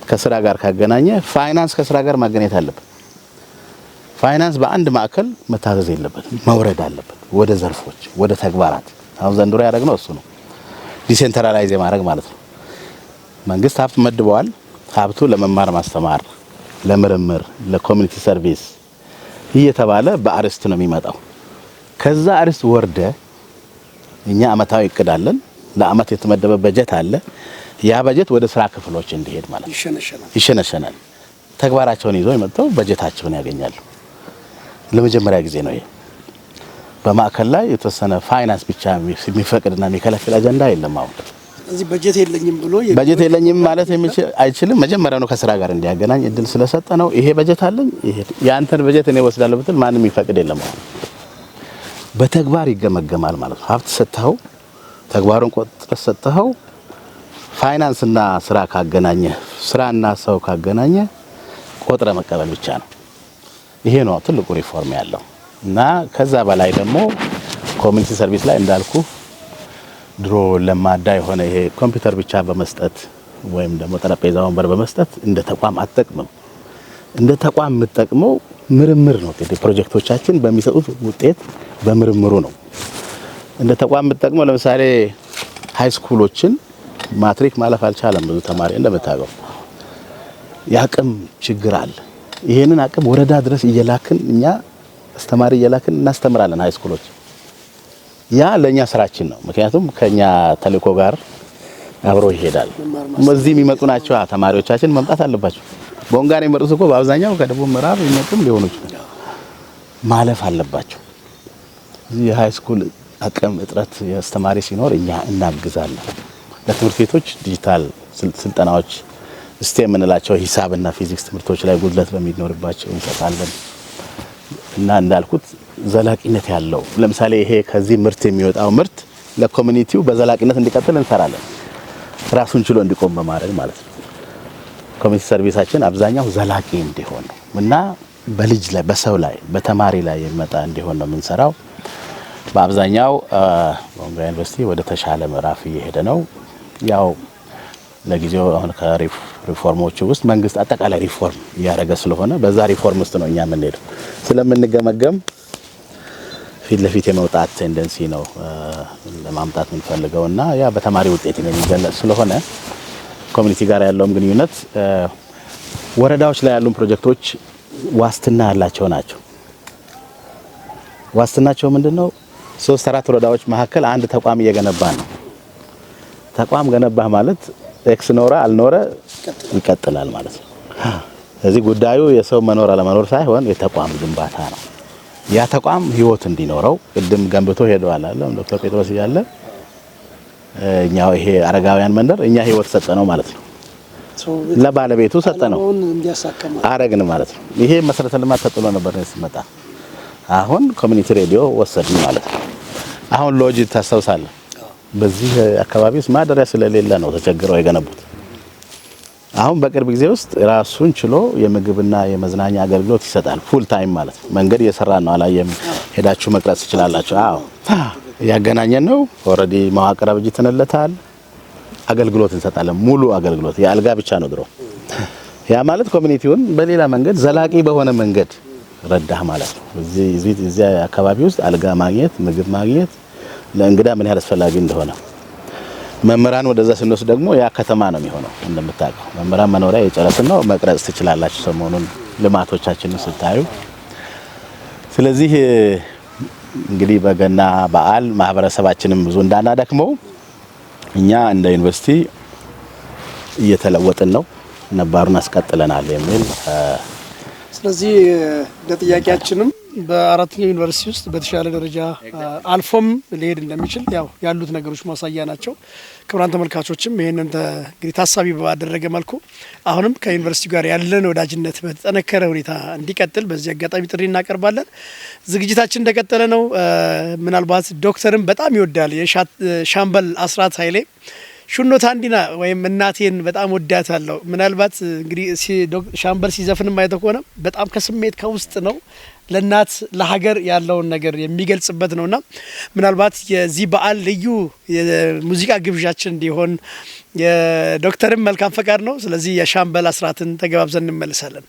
ከስራ ጋር ካገናኘ ፋይናንስ ከስራ ጋር ማገናኘት አለበት። ፋይናንስ በአንድ ማዕከል መታዘዝ የለበትም፣ መውረድ አለበት ወደ ዘርፎች፣ ወደ ተግባራት። አሁን ዘንድሮ ያደረግነው እሱ ነው። Decentralize የማድረግ ማለት ነው። መንግስት ሀብት መድበዋል። ሀብቱ ለመማር ማስተማር፣ ለምርምር፣ ለ community service እየተባለ በአርስት ነው የሚመጣው። ከዛ አርስት ወርደ እኛ አመታዊ እቅድ አለን። ለአመት የተመደበ በጀት አለ። ያ በጀት ወደ ስራ ክፍሎች እንዲሄድ ማለት ነው። ይሸነሸናል። ተግባራቸውን ይዘው የመጣው በጀታቸውን ያገኛሉ። ለመጀመሪያ ጊዜ ነው ይሄ። በማዕከል ላይ የተወሰነ ፋይናንስ ብቻ የሚፈቅድና የሚከለክል አጀንዳ የለም። አሁን እዚህ በጀት የለኝም ብሎ በጀት የለኝም ማለት አይችልም። መጀመሪያው ነው ከስራ ጋር እንዲያገናኝ እድል ስለሰጠ ነው። ይሄ በጀት አለኝ፣ ይሄ ያንተን በጀት እኔ ወስዳለሁ ብትል ማንም የሚፈቅድ የለም። አሁን በተግባር ይገመገማል ማለት ነው። ሀብት ሰጥተኸው ተግባሩን ቆጥረህ ሰጥተኸው ፋይናንስና ስራ ካገናኘ፣ ስራና ሰው ካገናኘ ቆጥረ መቀበል ብቻ ነው። ይሄ ነው ትልቁ ሪፎርም ያለው። እና ከዛ በላይ ደግሞ community service ላይ እንዳልኩ ድሮ ለማዳ የሆነ ይሄ ኮምፒውተር ብቻ በመስጠት ወይም ደግሞ ጠረጴዛ ወንበር በመስጠት እንደ ተቋም አትጠቅምም። እንደ ተቋም የምትጠቅመው ምርምር ነው። ፕሮጀክቶቻችን በሚሰጡት ውጤት በምርምሩ ነው። እንደ ተቋም የምትጠቅመው ለምሳሌ high school ኦችን ማትሪክ ማለፍ አልቻለም ብዙ ተማሪ እንደምታውቀው፣ የአቅም ችግር አለ። ይሄንን አቅም ወረዳ ድረስ እየላክን እኛ አስተማሪ እየላክን እናስተምራለን high school ኦች። ያ ለኛ ስራችን ነው። ምክንያቱም ከኛ ተልእኮ ጋር አብሮ ይሄዳል። እዚህ የሚመጡ ናቸው ተማሪዎቻችን መምጣት አለባቸው። ቦንጋን የሚመጡት እኮ በአብዛኛው ከደቡብ ምዕራብ የሚመጡም ሊሆኑ ይችላል። ማለፍ አለባቸው። እዚህ የ high school አቅም እጥረት የአስተማሪ ሲኖር እኛ እናግዛለን። ለትምህርት ቤቶች ዲጂታል ስልጠናዎች STEM የምንላቸው ሂሳብና ፊዚክስ ትምህርቶች ላይ ጉድለት በሚኖርባቸው እንሰጣለን። እና እንዳልኩት ዘላቂነት ያለው ለምሳሌ ይሄ ከዚህ ምርት የሚወጣው ምርት ለ community ው በዘላቂነት እንዲቀጥል እንሰራለን። ራሱን ችሎ እንዲቆም በማድረግ ማለት ነው። Community service ኣችን አብዛኛው ዘላቂ እንዲሆን ነው እና በልጅ ላይ፣ በሰው ላይ፣ በተማሪ ላይ የሚመጣ እንዲሆን ነው የምንሰራው። በአብዛኛው ቦንጋ ዩኒቨርሲቲ ወደ ተሻለ ምዕራፍ እየሄደ ነው። ያው ለጊዜው አሁን ከሪፎርሞቹ ውስጥ መንግስት አጠቃላይ ሪፎርም እያደረገ ስለሆነ በዛ ሪፎርም ውስጥ ነው እኛ የምንሄደው። ስለምንገመገም ፊት ለፊት የመውጣት tendency ነው ለማምጣት የምንፈልገው እና ያ በተማሪ ውጤት የሚገለጽ ስለሆነ community ጋር ያለውም ግንኙነት ወረዳዎች ላይ ያሉን ፕሮጀክቶች ዋስትና ያላቸው ናቸው። ዋስትናቸው ምንድነው? 3-4 ወረዳዎች መካከል አንድ ተቋም እየገነባ ነው። ተቋም ገነባህ ማለት X ኖረ አልኖረ ይቀጥላል ማለት ነው። ስለዚህ ጉዳዩ የሰው መኖር አለመኖር ሳይሆን የተቋም ግንባታ ነው። ያ ተቋም ህይወት እንዲኖረው ቅድም ገንብቶ ሄደዋል አለ ዶክተር ጴጥሮስ እያለ እኛው ይሄ አረጋውያን መንደር እኛ ህይወት ሰጠነው ማለት ነው። ለባለቤቱ ሰጠነው አረግን ማለት ነው። ይሄ መሰረተ ልማት ተጥሎ ነበር ሲመጣ፣ አሁን community ሬዲዮ ወሰድን ማለት ነው። አሁን ሎጅ ታስታውሳለህ? በዚህ አካባቢ ውስጥ ማደሪያ ስለሌለ ነው ተቸግረው የገነቡት። አሁን በቅርብ ጊዜ ውስጥ ራሱን ችሎ የምግብና የመዝናኛ አገልግሎት ይሰጣል። Full time ማለት ነው። መንገድ እየሰራ ነው። አላየም? ሄዳችሁ መቅረጽ ትችላላችሁ። አዎ ያገናኘን ነው። Already መዋቅር አበጅተንለታል። አገልግሎት እንሰጣለን። ሙሉ አገልግሎት የአልጋ ብቻ ነው ድሮ። ያ ማለት community ውን በሌላ መንገድ ዘላቂ በሆነ መንገድ ረዳህ ማለት ነው። እዚህ እዚህ አካባቢ ውስጥ አልጋ ማግኘት፣ ምግብ ማግኘት ለእንግዳ ምን ያህል አስፈላጊ እንደሆነ መምህራን ወደዛ ስንወስድ ደግሞ ያ ከተማ ነው የሚሆነው። እንደምታውቀው መምህራን መኖሪያ የጨረስን ነው። መቅረጽ ትችላላችሁ ሰሞኑን ልማቶቻችንን ስታዩ። ስለዚህ እንግዲህ በገና በዓል ማህበረሰባችንን ብዙ እንዳናደክመው እኛ እንደ ዩኒቨርሲቲ እየተለወጥን ነው፣ ነባሩን አስቀጥለናል የሚል ስለዚህ ለጥያቄያችንም በአራተኛው ዩኒቨርሲቲ ውስጥ በተሻለ ደረጃ አልፎም ሊሄድ እንደሚችል ያው ያሉት ነገሮች ማሳያ ናቸው። ክቡራን ተመልካቾችም ይህንን እንግዲህ ታሳቢ ባደረገ መልኩ አሁንም ከዩኒቨርሲቲው ጋር ያለን ወዳጅነት በተጠነከረ ሁኔታ እንዲቀጥል በዚህ አጋጣሚ ጥሪ እናቀርባለን። ዝግጅታችን እንደቀጠለ ነው። ምናልባት ዶክተርም በጣም ይወዳል የሻምበል አስራት ኃይሌ ሹኖ ታንዲና ወይም እናቴን በጣም ወዳታለሁ። ምናልባት እንግዲህ ሻምበል ሲዘፍን አይተህ ከሆነ በጣም ከስሜት ከውስጥ ነው፣ ለእናት ለሀገር ያለውን ነገር የሚገልጽበት ነውና ምናልባት የዚህ በዓል ልዩ የሙዚቃ ግብዣችን እንዲሆን የዶክተርም መልካም ፈቃድ ነው። ስለዚህ የሻምበል አስራትን ተገባብዘን እንመልሳለን።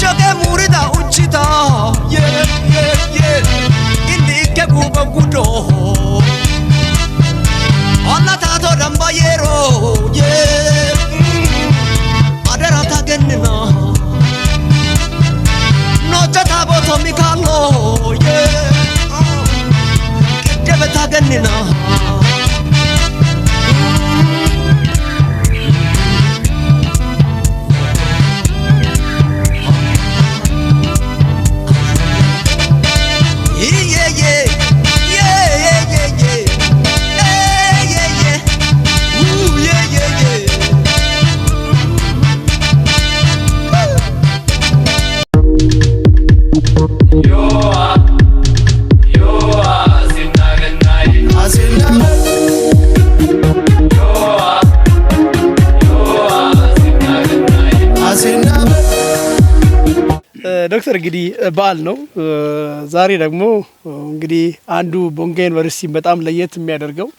Joge murida uchita ye ye ye Indike guba gudo Alla tato damba yero ye Adera tagenna Nocha taboto mikalo ye Kidebe tagenna. Yeah, yeah, yeah, yeah, yeah, yeah, yeah, yeah, ooh, yeah, yeah, yeah. ዶክተር እንግዲህ በዓል ነው ዛሬ። ደግሞ እንግዲህ አንዱ ቦንጋ ዩኒቨርሲቲ በጣም ለየት የሚያደርገው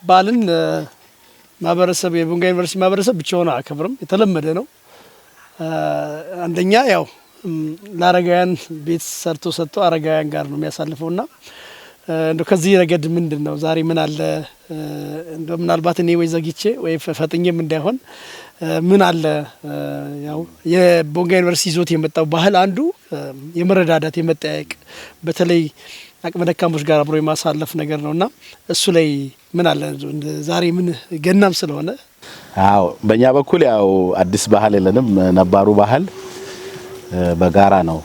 በዓልን ማህበረሰብ የቦንጋ ዩኒቨርሲቲ ማህበረሰብ ብቻውን አያከብርም፣ የተለመደ ነው። አንደኛ ያው ለአረጋውያን ቤት ሰርቶ ሰጥቶ አረጋውያን ጋር ነው የሚያሳልፈው እና እንደው ከዚህ ረገድ ምንድን ነው ዛሬ ምን አለ? እንደው ምናልባት እኔ ወይ ዘግቼ ወይ ፈጥኜም እንዳይሆን ምን አለ? ያው የቦንጋ ዩኒቨርሲቲ ይዞት የመጣው ባህል አንዱ የመረዳዳት፣ የመጠያየቅ፣ በተለይ አቅመ ደካሞች ጋር አብሮ የማሳለፍ ነገር ነውና እሱ ላይ ምን አለ ዛሬ? ምን ገናም ስለሆነ። አዎ፣ በእኛ በኩል ያው አዲስ ባህል የለንም። ነባሩ ባህል በጋራ ነው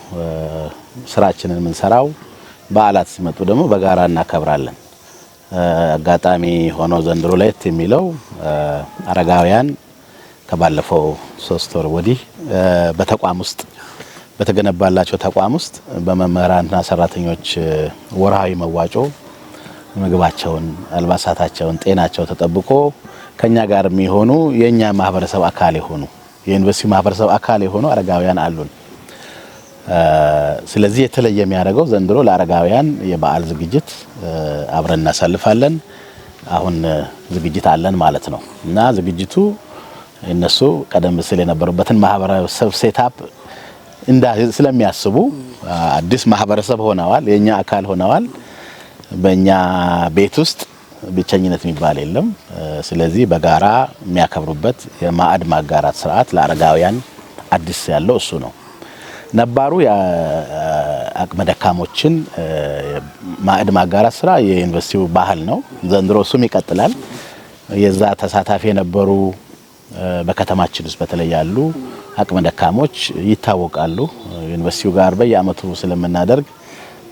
ስራችንን የምንሰራው። በዓላት ሲመጡ ደግሞ በጋራ እናከብራለን። አጋጣሚ ሆኖ ዘንድሮ ለየት የሚለው አረጋውያን ከባለፈው 3 ወር ወዲህ በተቋም ውስጥ፣ በተገነባላቸው ተቋም ውስጥ በመምህራንና ሰራተኞች ወርሃዊ መዋጮ ምግባቸውን፣ አልባሳታቸውን፣ ጤናቸው ተጠብቆ ከኛ ጋር የሚሆኑ፣ የኛ ማህበረሰብ አካል የሆኑ፣ የዩኒቨርሲቲ ማህበረሰብ አካል የሆኑ አረጋውያን አሉን። ስለዚህ የተለየ የሚያደርገው ዘንድሮ ለአረጋውያን የበዓል ዝግጅት አብረን እናሳልፋለን። አሁን ዝግጅት አለን ማለት ነው እና ዝግጅቱ እነሱ ቀደም ሲል የነበሩበትን ማህበረሰብ setup እንዳ ስለሚያስቡ አዲስ ማህበረሰብ ሆነዋል፣ የኛ አካል ሆነዋል። በእኛ ቤት ውስጥ ብቸኝነት የሚባል የለም። ስለዚህ በጋራ የሚያከብሩበት የማዕድ ማጋራት ስርዓት ለአረጋውያን አዲስ ያለው እሱ ነው። ነባሩ የአቅመ ደካሞችን ማዕድ ማጋራት ስራ የዩኒቨርሲቲው ባህል ነው። ዘንድሮ እሱም ይቀጥላል። የዛ ተሳታፊ የነበሩ በከተማችን ውስጥ በተለይ ያሉ አቅመ ደካሞች ይታወቃሉ። ዩኒቨርሲቲው ጋር በየአመቱ ስለምናደርግ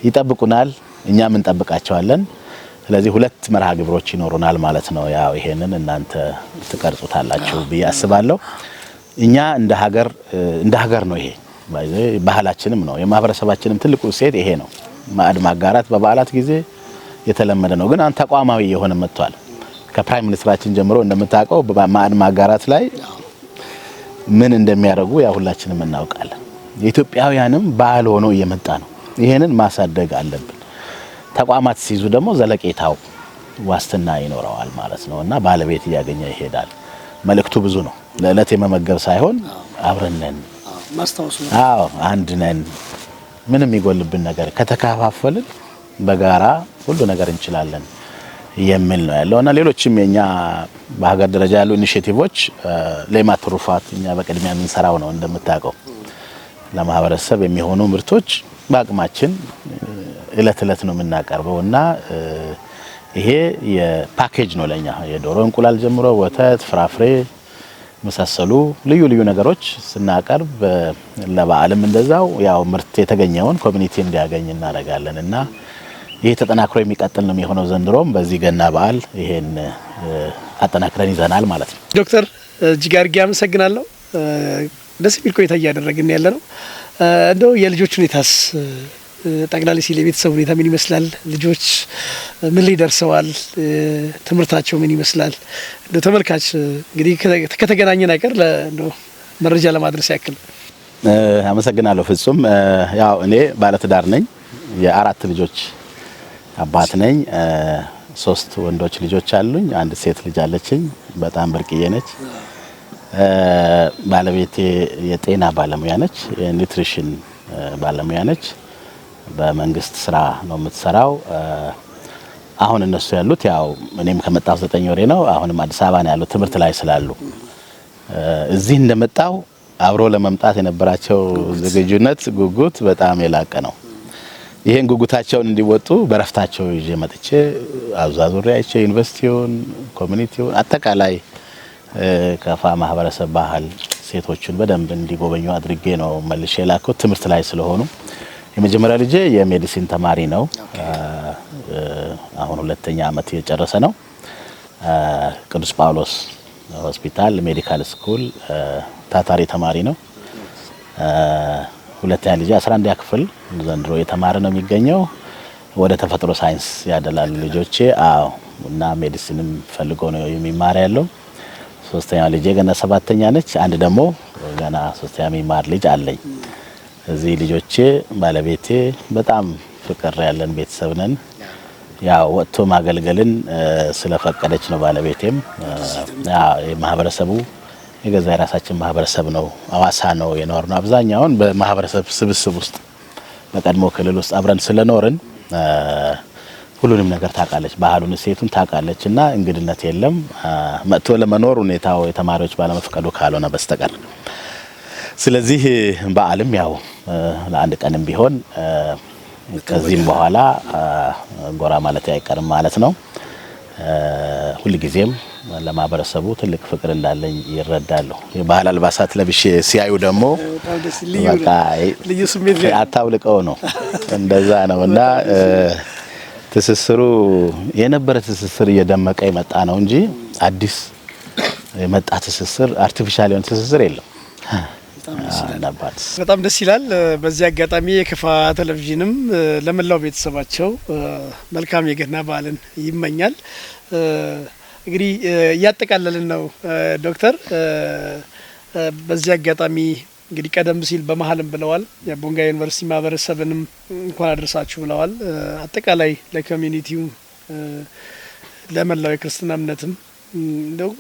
ይጠብቁናል፣ እኛም እንጠብቃቸዋለን። ስለዚህ ሁለት መርሃ ግብሮች ይኖሩናል ማለት ነው። ያው ይሄንን እናንተ ትቀርጹታላችሁ ብዬ አስባለሁ። እኛ እንደ ሀገር ነው፣ ይሄ ባህላችንም ነው፣ የማህበረሰባችንም ትልቁ እሴት ይሄ ነው። ማዕድ ማጋራት በበዓላት ጊዜ የተለመደ ነው፣ ግን አሁን ተቋማዊ የሆነ መጥቷል። ከ prime minister ኣችን ጀምሮ እንደምታውቀው በማዕድ ማጋራት ላይ ምን እንደሚያደርጉ ያ ሁላችንም እናውቃለን። የኢትዮጵያውያንም ባህል ሆኖ እየመጣ ነው። ይሄንን ማሳደግ አለብን። ተቋማት ሲይዙ ደግሞ ዘለቄታው ዋስትና ይኖረዋል ማለት ነው እና ባለቤት እያገኘ ይሄዳል። መልእክቱ ብዙ ነው። ለዕለት የመመገብ ሳይሆን አብረን ነን፣ ማስታወስ ነው። አዎ፣ አንድ ነን። ምንም የሚጎልብን ነገር ከተከፋፈልን በጋራ ሁሉ ነገር እንችላለን የሚል ነው ያለው እና ሌሎችም የኛ በሀገር ደረጃ ያሉ initiative ኦች፣ ሌማት ትሩፋት እኛ በቅድሚያ የምንሰራው ነው። እንደምታውቀው ለማህበረሰብ የሚሆኑ ምርቶች በአቅማችን እለት እለት ነው የምናቀርበው እና ይሄ የፓኬጅ ነው ለኛ፣ የዶሮ እንቁላል ጀምሮ ወተት፣ ፍራፍሬ መሳሰሉ ልዩ ልዩ ነገሮች ስናቀርብ ለበዓልም እንደዛው ያው ምርት የተገኘውን community እንዲያገኝ እናደርጋለን እና ይሄ ተጠናክሮ የሚቀጥል ነው የሚሆነው። ዘንድሮም በዚህ ገና በዓል ይሄን አጠናክረን ይዘናል ማለት ነው። ዶክተር፣ እጅግ አድርጌ አመሰግናለሁ። ደስ የሚል ቆይታ እያደረግን ያለ ነው። እንደው የልጆች ሁኔታስ፣ ጠቅላላ ሲል የቤተሰብ ሁኔታ ምን ይመስላል? ልጆች ምን ላይ ደርሰዋል? ትምህርታቸው ምን ይመስላል? እንደው ተመልካች እንግዲህ ከተገናኘን አይቀር እንደው መረጃ ለማድረስ ያክል። አመሰግናለሁ ፍጹም። ያው እኔ ባለትዳር ነኝ። የአራት ልጆች አባት ነኝ። ሶስት ወንዶች ልጆች አሉኝ። አንድ ሴት ልጅ አለችኝ። በጣም ብርቅዬ ነች። ባለቤቴ የጤና ባለሙያ ነች፣ የ nutrition ባለሙያ ነች። በመንግስት ስራ ነው የምትሰራው። አሁን እነሱ ያሉት ያው እኔም ከመጣሁ 9 ወሬ ነው። አሁንም አዲስ አበባ ነው ያሉት ትምህርት ላይ ስላሉ እዚህ እንደመጣው አብሮ ለመምጣት የነበራቸው ዝግጁነት፣ ጉጉት በጣም የላቀ ነው። ይሄን ጉጉታቸውን እንዲወጡ በረፍታቸው ይዤ መጥቼ አዟዙሬ አይቼ ዩኒቨርሲቲውን፣ community ውን፣ አጠቃላይ ከፋ ማህበረሰብ ባህል ሴቶቹን በደንብ እንዲጎበኙ አድርጌ ነው መልሼ የላኩት ትምህርት ላይ ስለሆኑ። የመጀመሪያ ልጄ የ medicine ተማሪ ነው። አሁን ሁለተኛ አመት እየጨረሰ ነው። ቅዱስ ጳውሎስ ሆስፒታል medical school ታታሪ ተማሪ ነው። ሁለተኛ ልጄ 11ኛ ክፍል ዘንድሮ የተማረ ነው የሚገኘው። ወደ ተፈጥሮ ሳይንስ ያደላሉ ልጆቼ። አዎ፣ እና medicine ም ፈልጎ ነው የሚማር ያለው። ሶስተኛ ልጄ ገና ሰባተኛ ነች። አንድ ደግሞ ገና ሶስተኛ የሚማር ልጅ አለኝ። እዚህ ልጆቼ፣ ባለቤቴ በጣም ፍቅር ያለን ቤተሰብ ነን። ያው ወጥቶ ማገልገልን ስለፈቀደች ነው ባለቤቴም። ማህበረሰቡ የገዛ የራሳችን ማህበረሰብ ነው። አዋሳ ነው የኖርነው። አብዛኛውን በማህበረሰብ ስብስብ ውስጥ በቀድሞ ክልል ውስጥ አብረን ስለኖርን ሁሉንም ነገር ታውቃለች፣ ባህሉን፣ እሴቱን ታውቃለች። እና እንግድነት የለም መጥቶ ለመኖር ሁኔታው የተማሪዎች ባለመፍቀዱ ካልሆነ በስተቀር። ስለዚህ በዓልም ያው ለአንድ ቀንም ቢሆን ከዚህም በኋላ ጎራ ማለት አይቀርም ማለት ነው። ሁልጊዜም ለማህበረሰቡ ትልቅ ፍቅር እንዳለኝ ይረዳሉ። የባህል አልባሳት ለብሼ ሲያዩ ደግሞ በቃ ልዩ ስሜት አታውልቀው ነው፣ እንደዛ ነው። እና ትስስሩ የነበረ ትስስር እየደመቀ የመጣ ነው እንጂ አዲስ የመጣ ትስስር፣ artificial የሆነ ትስስር የለም። በጣም ደስ ይላል። በዚህ አጋጣሚ የከፋ ቴሌቪዥንም ለመላው ቤተሰባቸው መልካም የገና በዓልን ይመኛል። እንግዲህ እያጠቃለልን ነው ዶክተር። በዚህ አጋጣሚ እንግዲህ ቀደም ሲል በመሀልም ብለዋል፣ የቦንጋ ዩኒቨርሲቲ ማህበረሰብንም እንኳን አደረሳችሁ ብለዋል። አጠቃላይ ለ community ው፣ ለመላው የክርስትና እምነትም እንደው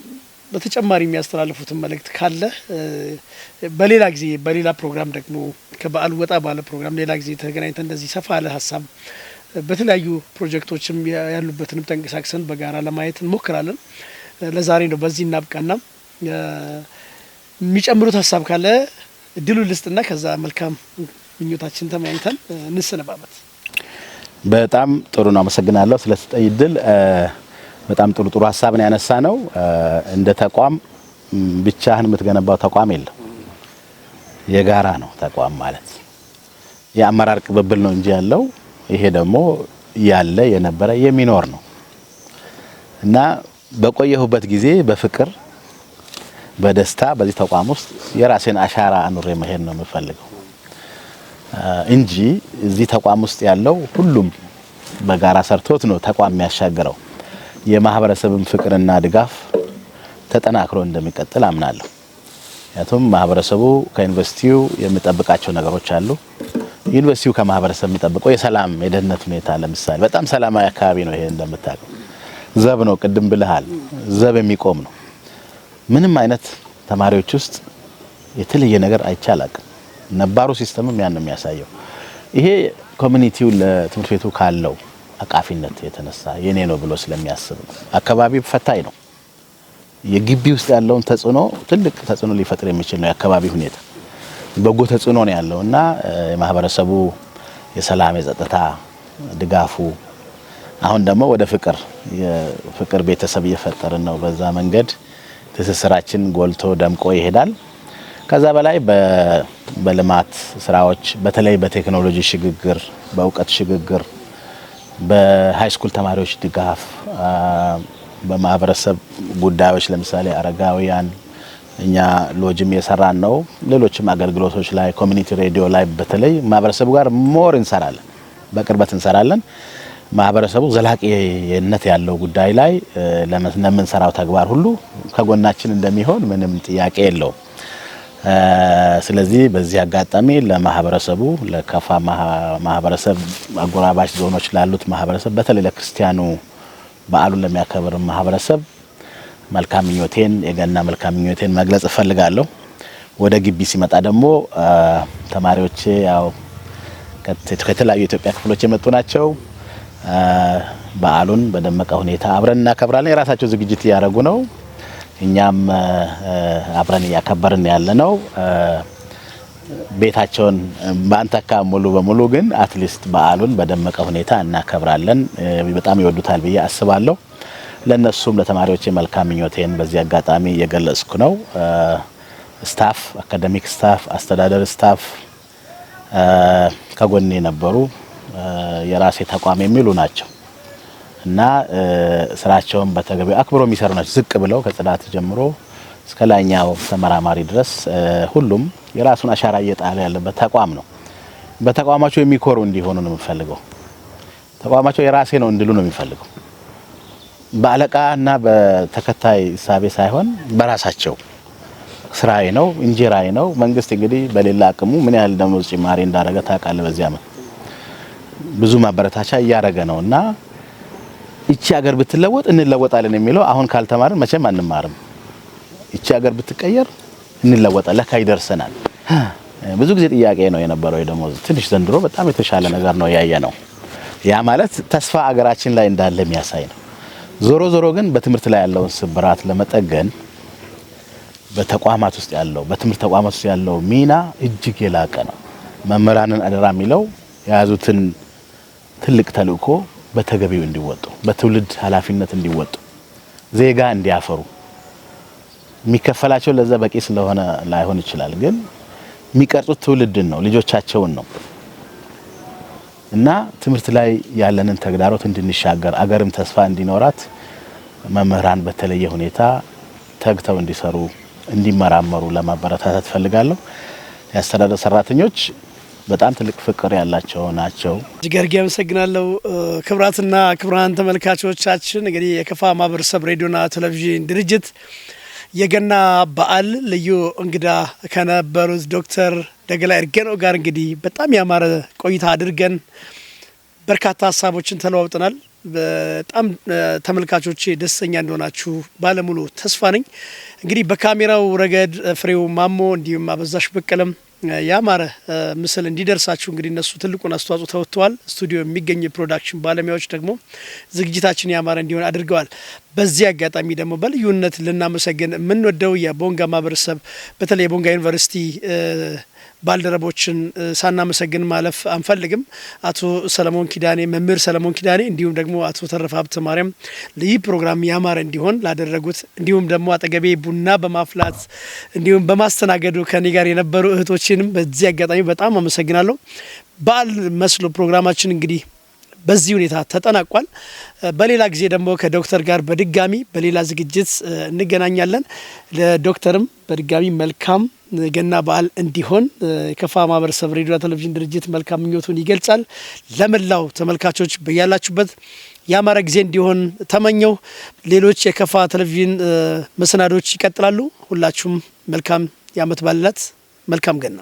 በተጨማሪ የሚያስተላልፉትን መልእክት ካለ በሌላ ጊዜ በሌላ ፕሮግራም ደግሞ ከበዓሉ ወጣ ባለ ፕሮግራም ሌላ ጊዜ ተገናኝተን እንደዚህ ሰፋ ያለ ሀሳብ በተለያዩ ፕሮጀክቶችም ያሉበትንም ተንቀሳቅሰን በጋራ ለማየት እንሞክራለን። ለዛሬ ነው በዚህ እናብቃና የሚጨምሩት ሀሳብ ካለ እድሉን ልስጥና ከዛ መልካም ምኞታችን ተመያይተን እንሰነባበት። በጣም ጥሩ ነው። አመሰግናለሁ ስለተሰጠኝ እድል። በጣም ጥሩ ጥሩ ሀሳብ ነው ያነሳነው። እንደ ተቋም ብቻህን የምትገነባው ተቋም የለም። የጋራ ነው ተቋም ማለት፣ የአመራር ቅብብል ነው እንጂ ያለው። ይሄ ደግሞ ያለ የነበረ የሚኖር ነው እና በቆየሁበት ጊዜ በፍቅር፣ በደስታ በዚህ ተቋም ውስጥ የራሴን አሻራ አኑሬ መሄድ ነው የምፈልገው እንጂ እዚህ ተቋም ውስጥ ያለው ሁሉም በጋራ ሰርቶት ነው ተቋም የሚያሻግረው። የማህበረሰብን ፍቅርና ድጋፍ ተጠናክሮ እንደሚቀጥል አምናለሁ። ምክንያቱም ማህበረሰቡ ከዩኒቨርሲቲው የሚጠብቃቸው ነገሮች አሉ። ዩኒቨርሲቲው ከማህበረሰብ የሚጠብቀው የሰላም የደህንነት ሁኔታ ለምሳሌ በጣም ሰላማዊ አካባቢ ነው። ይሄ እንደምታውቀው ዘብ ነው፣ ቅድም ብለሃል። ዘብ የሚቆም ነው። ምንም አይነት ተማሪዎች ውስጥ የተለየ ነገር አይቼ አላቅም። ነባሩ system ም ያን ነው የሚያሳየው። ይሄ community ው ለትምህርት ቤቱ ካለው አቃፊነት የተነሳ የኔ ነው ብሎ ስለሚያስብ ነው። አካባቢው ፈታኝ ነው። የግቢ ውስጥ ያለውን ተጽዕኖ ትልቅ ተጽዕኖ ሊፈጥር የሚችል ነው። የአካባቢ ሁኔታ በጎ ተጽዕኖ ነው ያለው እና የማህበረሰቡ የሰላም የጸጥታ ድጋፉ አሁን ደግሞ ወደ ፍቅር የፍቅር ቤተሰብ እየፈጠርን ነው። በዛ መንገድ ትስስራችን ጎልቶ ደምቆ ይሄዳል። ከዛ በላይ በልማት ስራዎች በተለይ በቴክኖሎጂ ሽግግር፣ በእውቀት ሽግግር፣ በ high school ተማሪዎች ድጋፍ፣ በማህበረሰብ ጉዳዮች ለምሳሌ አረጋውያን እኛ ሎጅም እየሰራን ነው። ሌሎችም አገልግሎቶች ላይ community radio ላይ በተለይ ማህበረሰቡ ጋር more እንሰራለን፣ በቅርበት እንሰራለን። ማህበረሰቡ ዘላቂነት ያለው ጉዳይ ላይ ለምንሰራው ተግባር ሁሉ ከጎናችን እንደሚሆን ምንም ጥያቄ የለውም። ስለዚህ በዚህ አጋጣሚ ለማህበረሰቡ፣ ለከፋ ማህበረሰብ፣ አጎራባች ዞኖች ላሉት ማህበረሰብ፣ በተለይ ለክርስቲያኑ በዓሉን ለሚያከብር ማህበረሰብ መልካም ምኞቴን፣ የገና መልካም ምኞቴን መግለጽ እፈልጋለሁ። ወደ ግቢ ሲመጣ ደግሞ ተማሪዎቼ ያው ከተለያዩ የኢትዮጵያ ክፍሎች የመጡ ናቸው። በዓሉን በደመቀ ሁኔታ አብረን እናከብራለን። የራሳቸው ዝግጅት እያደረጉ ነው። እኛም አብረን እያከበርን ያለ ነው። ቤታቸውን ባንተካ ሙሉ በሙሉ ግን at least በዓሉን በደመቀ ሁኔታ እናከብራለን። በጣም ይወዱታል ብዬ አስባለሁ። ለነሱም ለተማሪዎቼ መልካም ምኞቴን በዚህ አጋጣሚ እየገለጽኩ ነው። Staff፣ academic staff፣ አስተዳደር staff ከጎኔ የነበሩ፣ የራሴ ተቋም የሚሉ ናቸው እና ስራቸውን በተገቢው አክብሮ የሚሰሩ ናቸው። ዝቅ ብለው ከጽዳት ጀምሮ እስከ ላይኛው ተመራማሪ ድረስ ሁሉም የራሱን አሻራ እየጣለ ያለበት ተቋም ነው። በተቋማቸው የሚኮሩ እንዲሆኑ ነው የምፈልገው። ተቋማቸው የራሴ ነው እንዲሉ ነው የሚፈልገው። በአለቃ እና በተከታይ እሳቤ ሳይሆን በራሳቸው ስራዬ ነው፣ እንጀራዬ ነው። መንግስት እንግዲህ በሌላ አቅሙ ምን ያህል ደሞዝ ጭማሪ እንዳደረገ ታውቃለህ። በዚህ አመት ብዙ ማበረታቻ እያደረገ ነው እና እቺ ሀገር ብትለወጥ እንለወጣለን የሚለው፣ አሁን ካልተማርን መቼም አንማርም። እቺ ሀገር ብትቀየር እንለወጣለን፣ ለካ ይደርሰናል። ብዙ ጊዜ ጥያቄ ነው የነበረው የደሞዝ ትንሽ፣ ዘንድሮ በጣም የተሻለ ነገር ነው ያየ ነው። ያ ማለት ተስፋ አገራችን ላይ እንዳለ የሚያሳይ ነው። ዞሮ ዞሮ ግን በትምህርት ላይ ያለውን ስብራት ለመጠገን በተቋማት ውስጥ ያለው፣ በትምህርት ተቋማት ውስጥ ያለው ሚና እጅግ የላቀ ነው። መምህራንን አደራ የሚለው የያዙትን ትልቅ ተልእኮ በተገቢው እንዲወጡ፣ በትውልድ ኃላፊነት እንዲወጡ፣ ዜጋ እንዲያፈሩ፣ የሚከፈላቸው ለዛ በቂ ስለሆነ ላይሆን ይችላል፣ ግን የሚቀርጹት ትውልድን ነው፣ ልጆቻቸውን ነው እና ትምህርት ላይ ያለንን ተግዳሮት እንድንሻገር፣ አገርም ተስፋ እንዲኖራት መምህራን በተለየ ሁኔታ ተግተው እንዲሰሩ፣ እንዲመራመሩ ለማበረታታት እፈልጋለሁ። የአስተዳደር ሰራተኞች በጣም ትልቅ ፍቅር ያላቸው ናቸው። እጅግ አድርጌ አመሰግናለሁ። ክቡራትና ክቡራን ተመልካቾቻችን፣ እንግዲህ የከፋ ማህበረሰብ ሬዲዮና ቴሌቪዥን ድርጅት የገና በዓል ልዩ እንግዳ ከነበሩት ዶክተር ደገላ ኤርጌኖ ጋር እንግዲህ በጣም ያማረ ቆይታ አድርገን በርካታ ሀሳቦችን ተለዋውጠናል። በጣም ተመልካቾቼ ደስተኛ እንደሆናችሁ ባለሙሉ ተስፋ ነኝ። እንግዲህ በካሜራው ረገድ ፍሬው ማሞ እንዲሁም አበዛሽ በቀለም ያማረ ምስል እንዲደርሳችሁ እንግዲህ እነሱ ትልቁን አስተዋጽኦ ተወጥተዋል። ስቱዲዮ የሚገኙ የ production ባለሙያዎች ደግሞ ዝግጅታችን ያማረ እንዲሆን አድርገዋል። በዚህ አጋጣሚ ደግሞ በልዩነት ልናመሰግን የምንወደው የቦንጋ ማህበረሰብ፣ በተለይ የቦንጋ ዩኒቨርሲቲ ባልደረቦችን ሳናመሰግን ማለፍ አንፈልግም። አቶ ሰለሞን ኪዳኔ፣ መምህር ሰለሞን ኪዳኔ እንዲሁም ደግሞ አቶ ተረፈ ሀብተ ማርያም ይህ ፕሮግራም ያማረ እንዲሆን ላደረጉት፣ እንዲሁም ደግሞ አጠገቤ ቡና በማፍላት እንዲሁም በማስተናገዱ ከኔ ጋር የነበሩ እህቶችንም በዚህ አጋጣሚ በጣም አመሰግናለሁ። በዓል መስሎ ፕሮግራማችን እንግዲህ በዚህ ሁኔታ ተጠናቋል። በሌላ ጊዜ ደግሞ ከዶክተር ጋር በድጋሚ በሌላ ዝግጅት እንገናኛለን። ለዶክተርም በድጋሚ መልካም ገና በዓል እንዲሆን የከፋ ማህበረሰብ ሬዲዮ ቴሌቪዥን ድርጅት መልካም ምኞቱን ይገልጻል። ለመላው ተመልካቾች በያላችሁበት ያማረ ጊዜ እንዲሆን ተመኘው። ሌሎች የከፋ ቴሌቪዥን መሰናዶች ይቀጥላሉ። ሁላችሁም መልካም የዓመት በዓል፣ መልካም ገና።